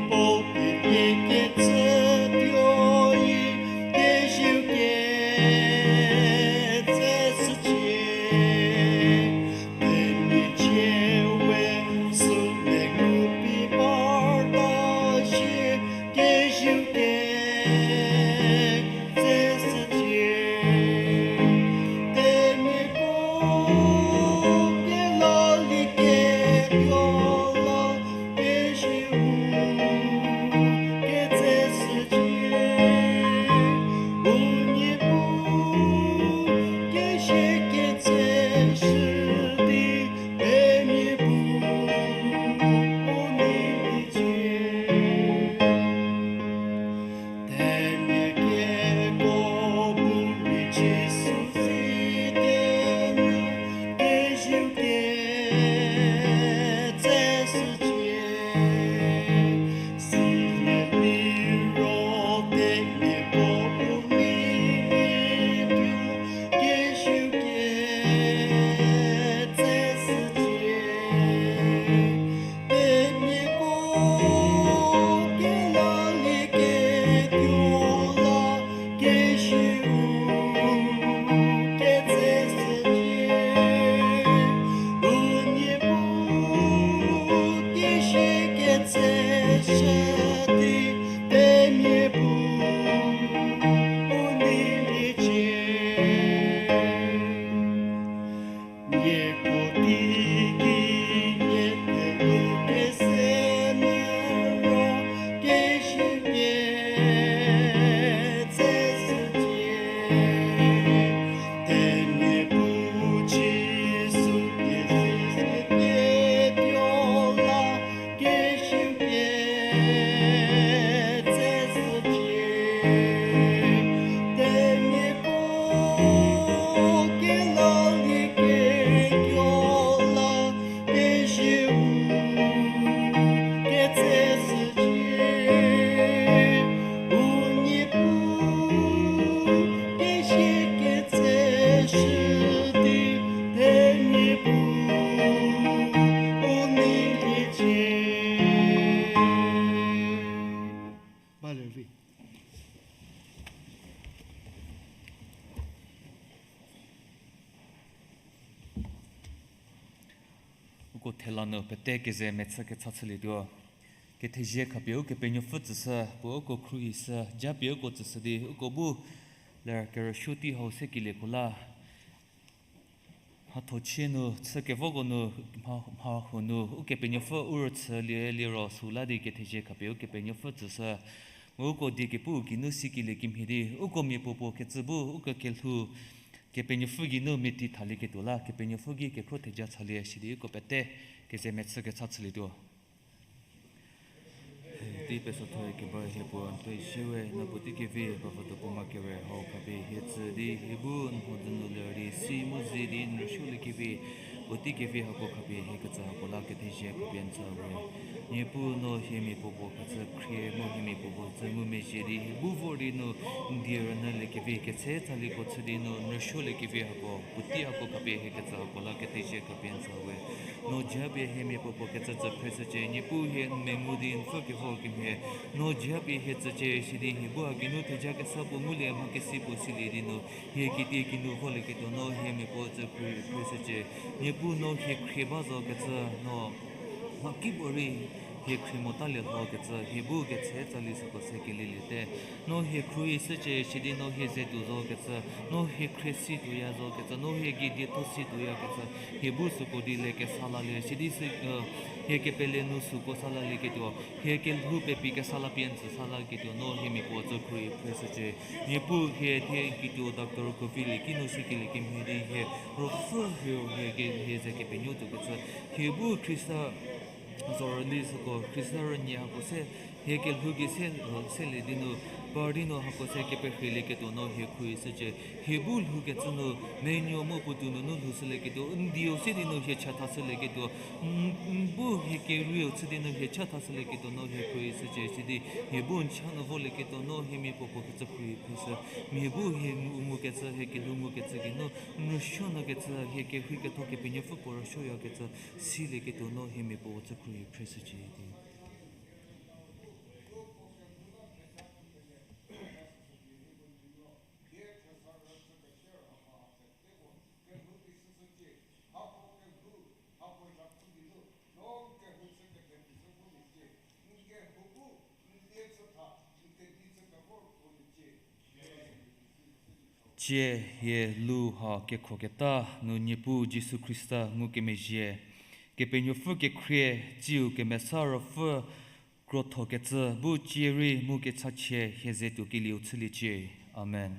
puo pie ketsütuo-i, keziu ketseshücie. Themia cie we sü mengu pi parta sie, keziu ketseshücie. Themiako kelalieketuo la, keziu ketseshücie. U Niepuu kezie ketseshü di, themiako u nei liecie. Themia keko bu rei Jisu si di nu, keziu ketseshücie. Silie liro themiako u nei lituo, keziu ketseshücie. Themiako kelalieketuo la, keziu ketseshücie. U Niepuu kezie ketseshü di, themiako u nei liecie. Nieko teiki nie kelhou kese nu ro, keziu ketseshücie. Themiako Jisu kezie ketuo la, keziu ketseshücie. Themiako kelalieketuo la, keziu ketseshücie. U Niepuu kezie ketseshü di, themiako u nei liecie. Ba le vi. Uko thela nu pete keze mechü kecha chülietuo. Kethezie khapie Ukepenuopfü tsüshü, puo uko khruohishü, japie uko tsüshü di uko bu ler kerüsuo tei hau sekelieko la mhathochie nu, chükevoko nu, mha, mha huo nu, Ukepenuopfü u rüchülie liro süla di kethezie khapie Ukepenuopfü tsüshü. Mu uko die kepu geinu sikelie kemhie di, uko mia puopuo kecü bu, uko kelhou, Kepenuopfü geinu meti thalieketuo la, Kepenuopfü ki kekhro theja chalie sidi uko pete, keze mechü kecha chülietuo. Tei pesotho keba hie puo n pezie we, no puotei kevi, ba vodo puo ma kere hau khapie hie tsü di, hie bu n mhodzü nu ler di, si mu zie di n rüsuoliekevi, puotei kevi hako khapie hie kecü hako la kethezie khapie n tsü we. Niepuu no hie mia puopuo kecü khrie mu hie mia puopuo kecü ngumezhie di hie bu vor di nu n die rünyüliekevi ketse tsaliko chü di nu n rüsuoliekevi hako, puotei hako khapie hie kecü hako la kethezie khapie n tsü we. No japie hie mia puopuo kecü tsü phreshücie, Niepuu hie n mengu di n pfü kevor kemhie. No japie hie tsücie, sidi hie bu a geinu theja kesa puo ngulie mha kesi puo silie di nu, hie kitiekinu volieketuo no hie mia puo tsü khrie phreshücie. Niepuu no hie khrie ba zo kecü no mhakipuorei hie khrie motalie lho kecü, hie bu ketse tsali süko se keliliete. No hie khruohishücie, sidi no hie ze tuo zo kecü, no hie khrie si tuoya zo kecü, no hie gei dietho si tuoya kecü, hie bu süko di le kesa lalie, sidi sü, hie kepele nu süko sa lalieketuo, hie kelhou pepi kesa la pie n tsü sa laketuo no hie mia puo tsü khruohi phreshücie. Niepuu hie thie kituo doctor ko vilie kinu sikelie kemhie di hie ruopfü hie, hie ke, hie ze kepenuo tuo kecü, hie bu Khrista zorüli süko, Khrista rünyie hako se, hie kelhou gei se, selie di nu, par di nu hako se kepehrelieketuo no hie khruohishücie. Hie bu lhoukecü nu, menuo mu puotou nunu lhoushülieketuo, n dieu se di nu hie chathashülieketuo, n, n bu hie kerieu chü di nu hie chathashülieketuo no hie khruohishücie, sidi hie bu n cha nu volieketuo no hie mia puopuo kecü khruohi phreshü, mia bu hie ngu, ngukecü, hie kelhou ngukecü geinu, n rüsuo nyü kecü, hie kerhei ketho Kepenuopfü puo rüsuoyakecü, silieketuo no hie mia puo tsü khruohi phreshücie di. Tsie hie lu ha kekhoketa nu Niepuu Jisu Khrista ngukemezhie, Kepenuopfü kekhrie, tsiu kemesa Ruopfü, krothokecü bu cie rei mu kechachie hie ze tuokelieu chüliecie. Amen.